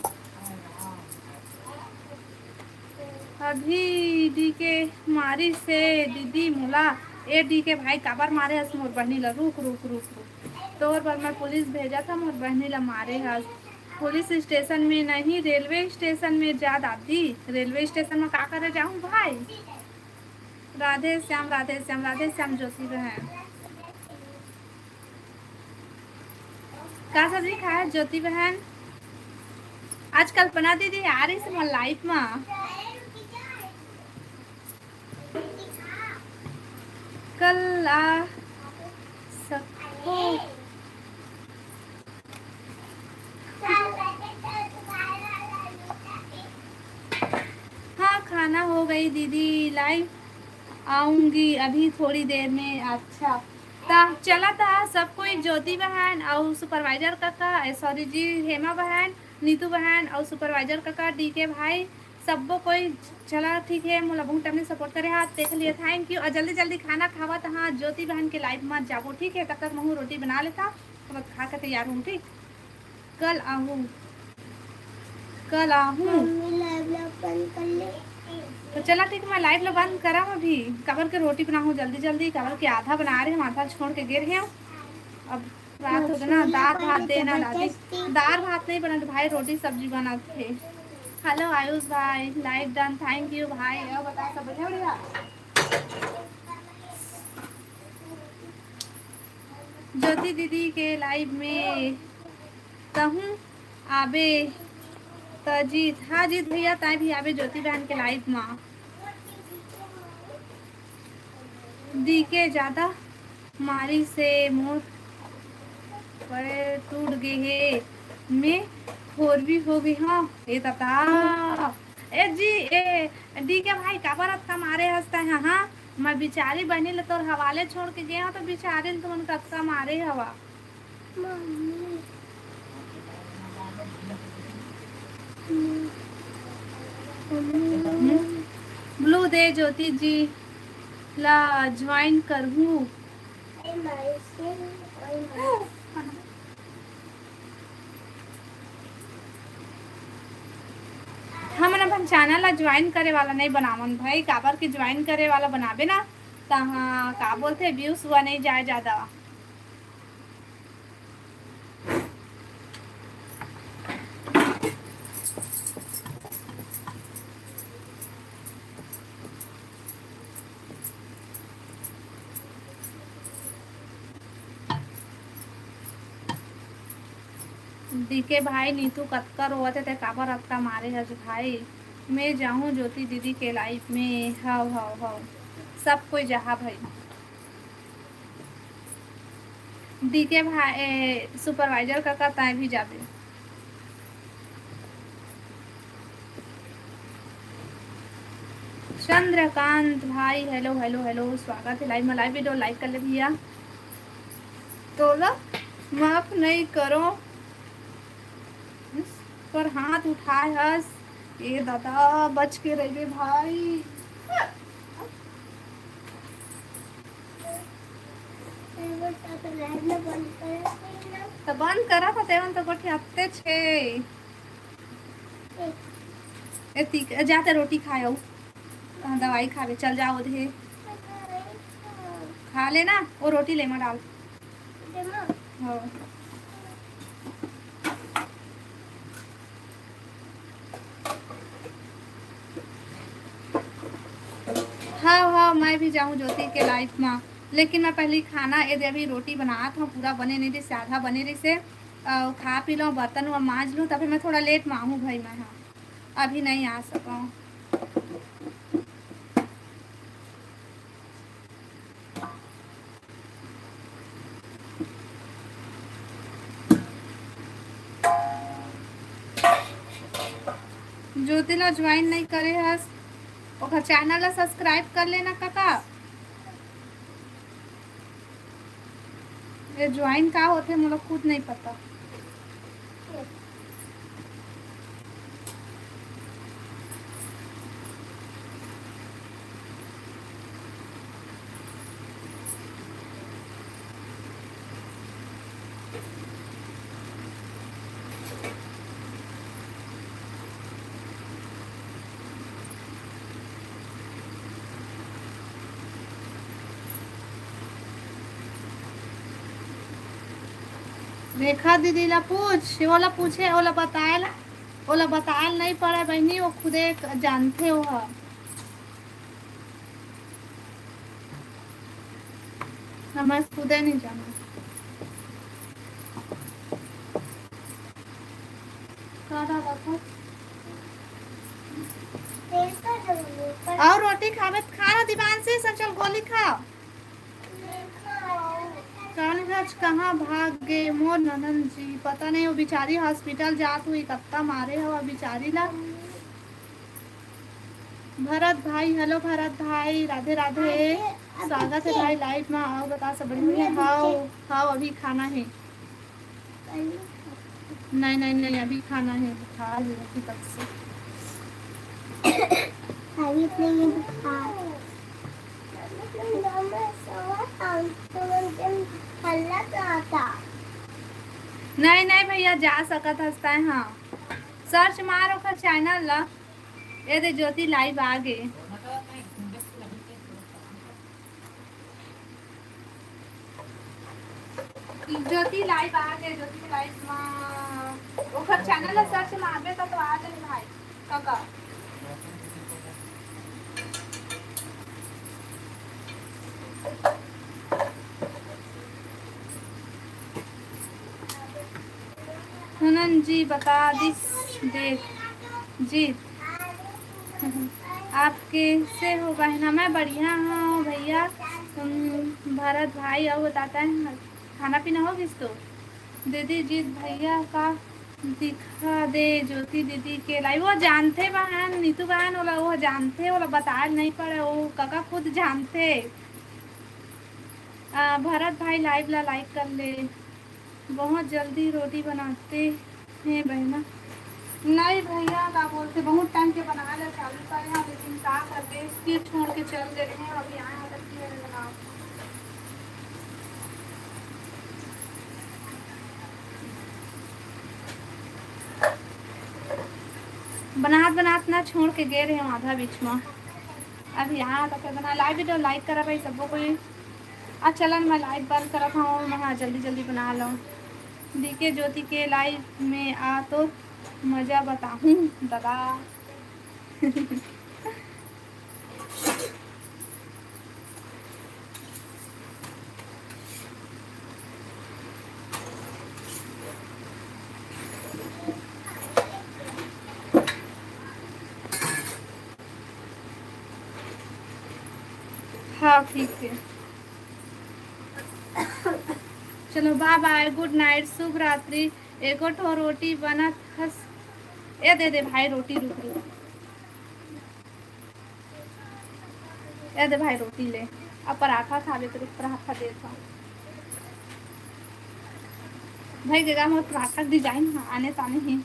अभी डीके मारिस हे दीदी मोला। ए डीके भाई, काबर मारे हस मोर बहिनी ला? रुक रुक रुक रुक, तोर बर मैं पुलिस भेजत हँव, मोर बहिनी ला मारे हस। पुलिस स्टेशन में नहीं, रेलवे स्टेशन में जा दादी। रेलवे स्टेशन में का करे जाहूँ भाई? राधे श्याम, राधे श्याम, राधे श्याम ज्योति बहन। का सब्जी खाए ज्योति बहन? आज कल्पना दीदी आ रही से मोर लाइफ में। कल आ सकथो। हाँ, खाना हो गई दीदी, लाइव आऊंगी अभी थोड़ी देर में। अच्छा, ता चला ता सब कोई, ज्योति बहन अउ सुपरवाइजर काका, ए, सॉरी जी, हेमा बहन, नीतू बहन अउ सुपरवाइजर काका, डीके भाई, सब्बो कोई। चला ठीक है, मोला बहुत टाइम ले सपोर्ट करे हा, देख लिया, थैंक यू। और जल्दी जल्दी खाना खावा ता, हाँ, ज्योति बहन के लाइव मत जाबो, ठीक है? तब तक महू रोटी बना लेता, तब खा के तैयार हूँ, ठीक? कल आहू, कल आहू। मम्मी, लाइव ला बंद कर ले। तो चला ठीक, मैं लाइव ला बंद करम अभी, काबर के रोटी बनाहूँ जल्दी जल्दी, काबर के आधा बना रहे हम, आधा छोड़ के गे रहे हम। अब रात हो गे ना, दाल भात देना दादी। दाल भात नहीं बनत भाई, रोटी सब्जी बनत हे। हेलो आयुष भाई, लाइव डन, थैंक यू भाई। और बता, सब बढ़िया बढ़िया? ज्योति दीदी के लाइव में तहूँ आबे त जीत। हाँ जीत भैया, ताई भी आबे ज्योति बहन के लाइव में। डीके ज्यादा मारिस हे, मोर पैर टूट गे हे, मैं होरवी हो गे हँव। ए ददा, ए जी, ए डीके भाई, काबर अतका मारे हस तैं हा? हाँ, मैं बिचारी बहिनी ल तोर हवाले छोड़ के गे हँव, तो बिचारी ल तुमन कतका मारे हवा। मम्मी। मम्मी। ब्लू दे ज्योति जी ला ज्वाइन करहूँ। हमन अपन चैनल ला ज्वाइन करे वाला नहीं बनावन भाई, काबर के ज्वाइन करे वाला बनाबे ना, तहाँ का बोलथे, व्यूज हुआ नहीं जाए ज्यादा। डीके भाई, नीतू कतका रोवत हे, ते काबर अतका मारे हस भाई? मैं जाहूँ ज्योति दीदी के लाइव में। हव, हव, हव, सब कोई जहा भाई। डीके भाई, ए, सुपरवाइजर काका, ताय भी जाबे। चंद्रकांत भाई, हेलो, हेलो, हेलो, स्वागत है लाइव में। लाइव वीडियो लाइक कर ले भैया। तोला माफ नहीं करो, पर हाथ उठाए हस। ए दादा, बच के रहिबे भाई। बंद कर। त बंद करा था, तेवन तो गोठियाते छे। एतिक, जाते रोटी खाए अउ। हाँ, दवाई खावे, चल जाओ दे। खा लेना, वो रोटी ले मा डाल। हाँ। हाँ, हाँ, मैं भी जाऊँ ज्योति के लाइफ मा, लेकिन मैं पहले खाना, ये दे अभी रोटी बनात हूँ, पूरा बने नहीं रहिसे, आधा बने रहिसे, अ, खा पी लूँ, बर्तन हुआ मांज लूँ, तभी मैं थोड़ा लेट मा आहूँ भाई, मैं हाँ, अभी नहीं आ सकूँ। ज्योति ला ज्वाइन नहीं करे हस, ओकर चैनल ला सब्सक्राइब कर लेना काका। ये ज्वाइन का होथे, मोला खुद नहीं पता। रेखा दीदी ला पूछ, ओला पूछे, ओला बतायल, ओला बतायल नहीं पड़े बहिनी, वो खुदे जानथे वो ह। हमें खुदे नहीं जाना। का डाला था? और रोटी खावे त खा ना, दीवान से चल गोली खा। काली आज कहाँ भाग गे मोर ननद जी, पता नहीं, वो बिचारी हॉस्पिटल जात हुई, कत्ता मारे हो बिचारी ला। भरत भाई, हेलो भरत भाई, राधे राधे। स्वागत है भाई लाइव में, आओ बता सब बढ़िया है। हाओ, हाओ, अभी खाना है। नहीं, नहीं, नहीं, अभी खाना है, बुखार है अभी तक से। अभी इतने ये बुखार। नहीं, नहीं भैया, जा सकत हस तैं, हाँ। सर्च मार ओकर चैनल ला। ए दे ज्योति लाइव आ गे। ज्योति लाइव आ गे, ज्योति के लाइव मा ओकर चैनल ला सर्च मारबे त तो आ जाही भाई, काका। हुनन जी बता दिस देख जी। आप कैसे हो बहना? मैं बढ़िया हूँ भैया। तुम भरत भाई और बताता है, खाना पीना हो गिस तो? दीदी जीत भैया का दिखा दे ज्योति दीदी के लाइव। वो जानथे बहन, नीतू बहन, ओला वो जानथे, ओला बताए नहीं पड़े, वो काका खुद जानथे। आ, भरत भाई लाइव ला लाइक कर ले। बहुत जल्दी रोटी बनाते हैं बहना। नहीं भैया, का बोलते, बहुत टाइम के बनाए ला चालू करे हैं, लेकिन का करबे, फिर छोड़ के चल देते हैं, अभी आए हैं तो फिर बनाओ। बनात बनात ना छोड़ के गे रहे हूँ आधा बीच में। अभी यहाँ तक बना, लाइव वीडियो लाइक करा भाई सबको कोई। आ चलन मैं लाइव बंद करत हूँ, मैं हाँ जल्दी जल्दी बना लूँ। डीके ज्योति के लाइव में आ तो मजा बताहूँ दादा। हाँ, ठीक है। चलो, bye bye, good night, शुभ रात्रि। एको ठो रोटी बनत हस। ए दे दे भाई रोटी, रुक रुक। ए दे भाई रोटी ले। अब पराठा खाबे तो रुक, पराठा देत हूँ। भाई जगह मोर पराठा के design ह आने ताने हे।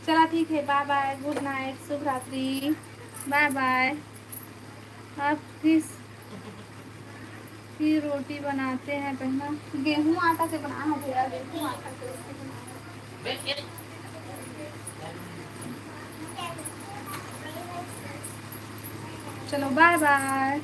चला ठीक है, bye bye, good night, शुभ रात्रि, bye bye। अब किस की रोटी बनाते हैं पहला। गेहूं आटा से बनाना है भैया, गेहूं आटा से रोटी बनाना है। चलो, बाय बाय।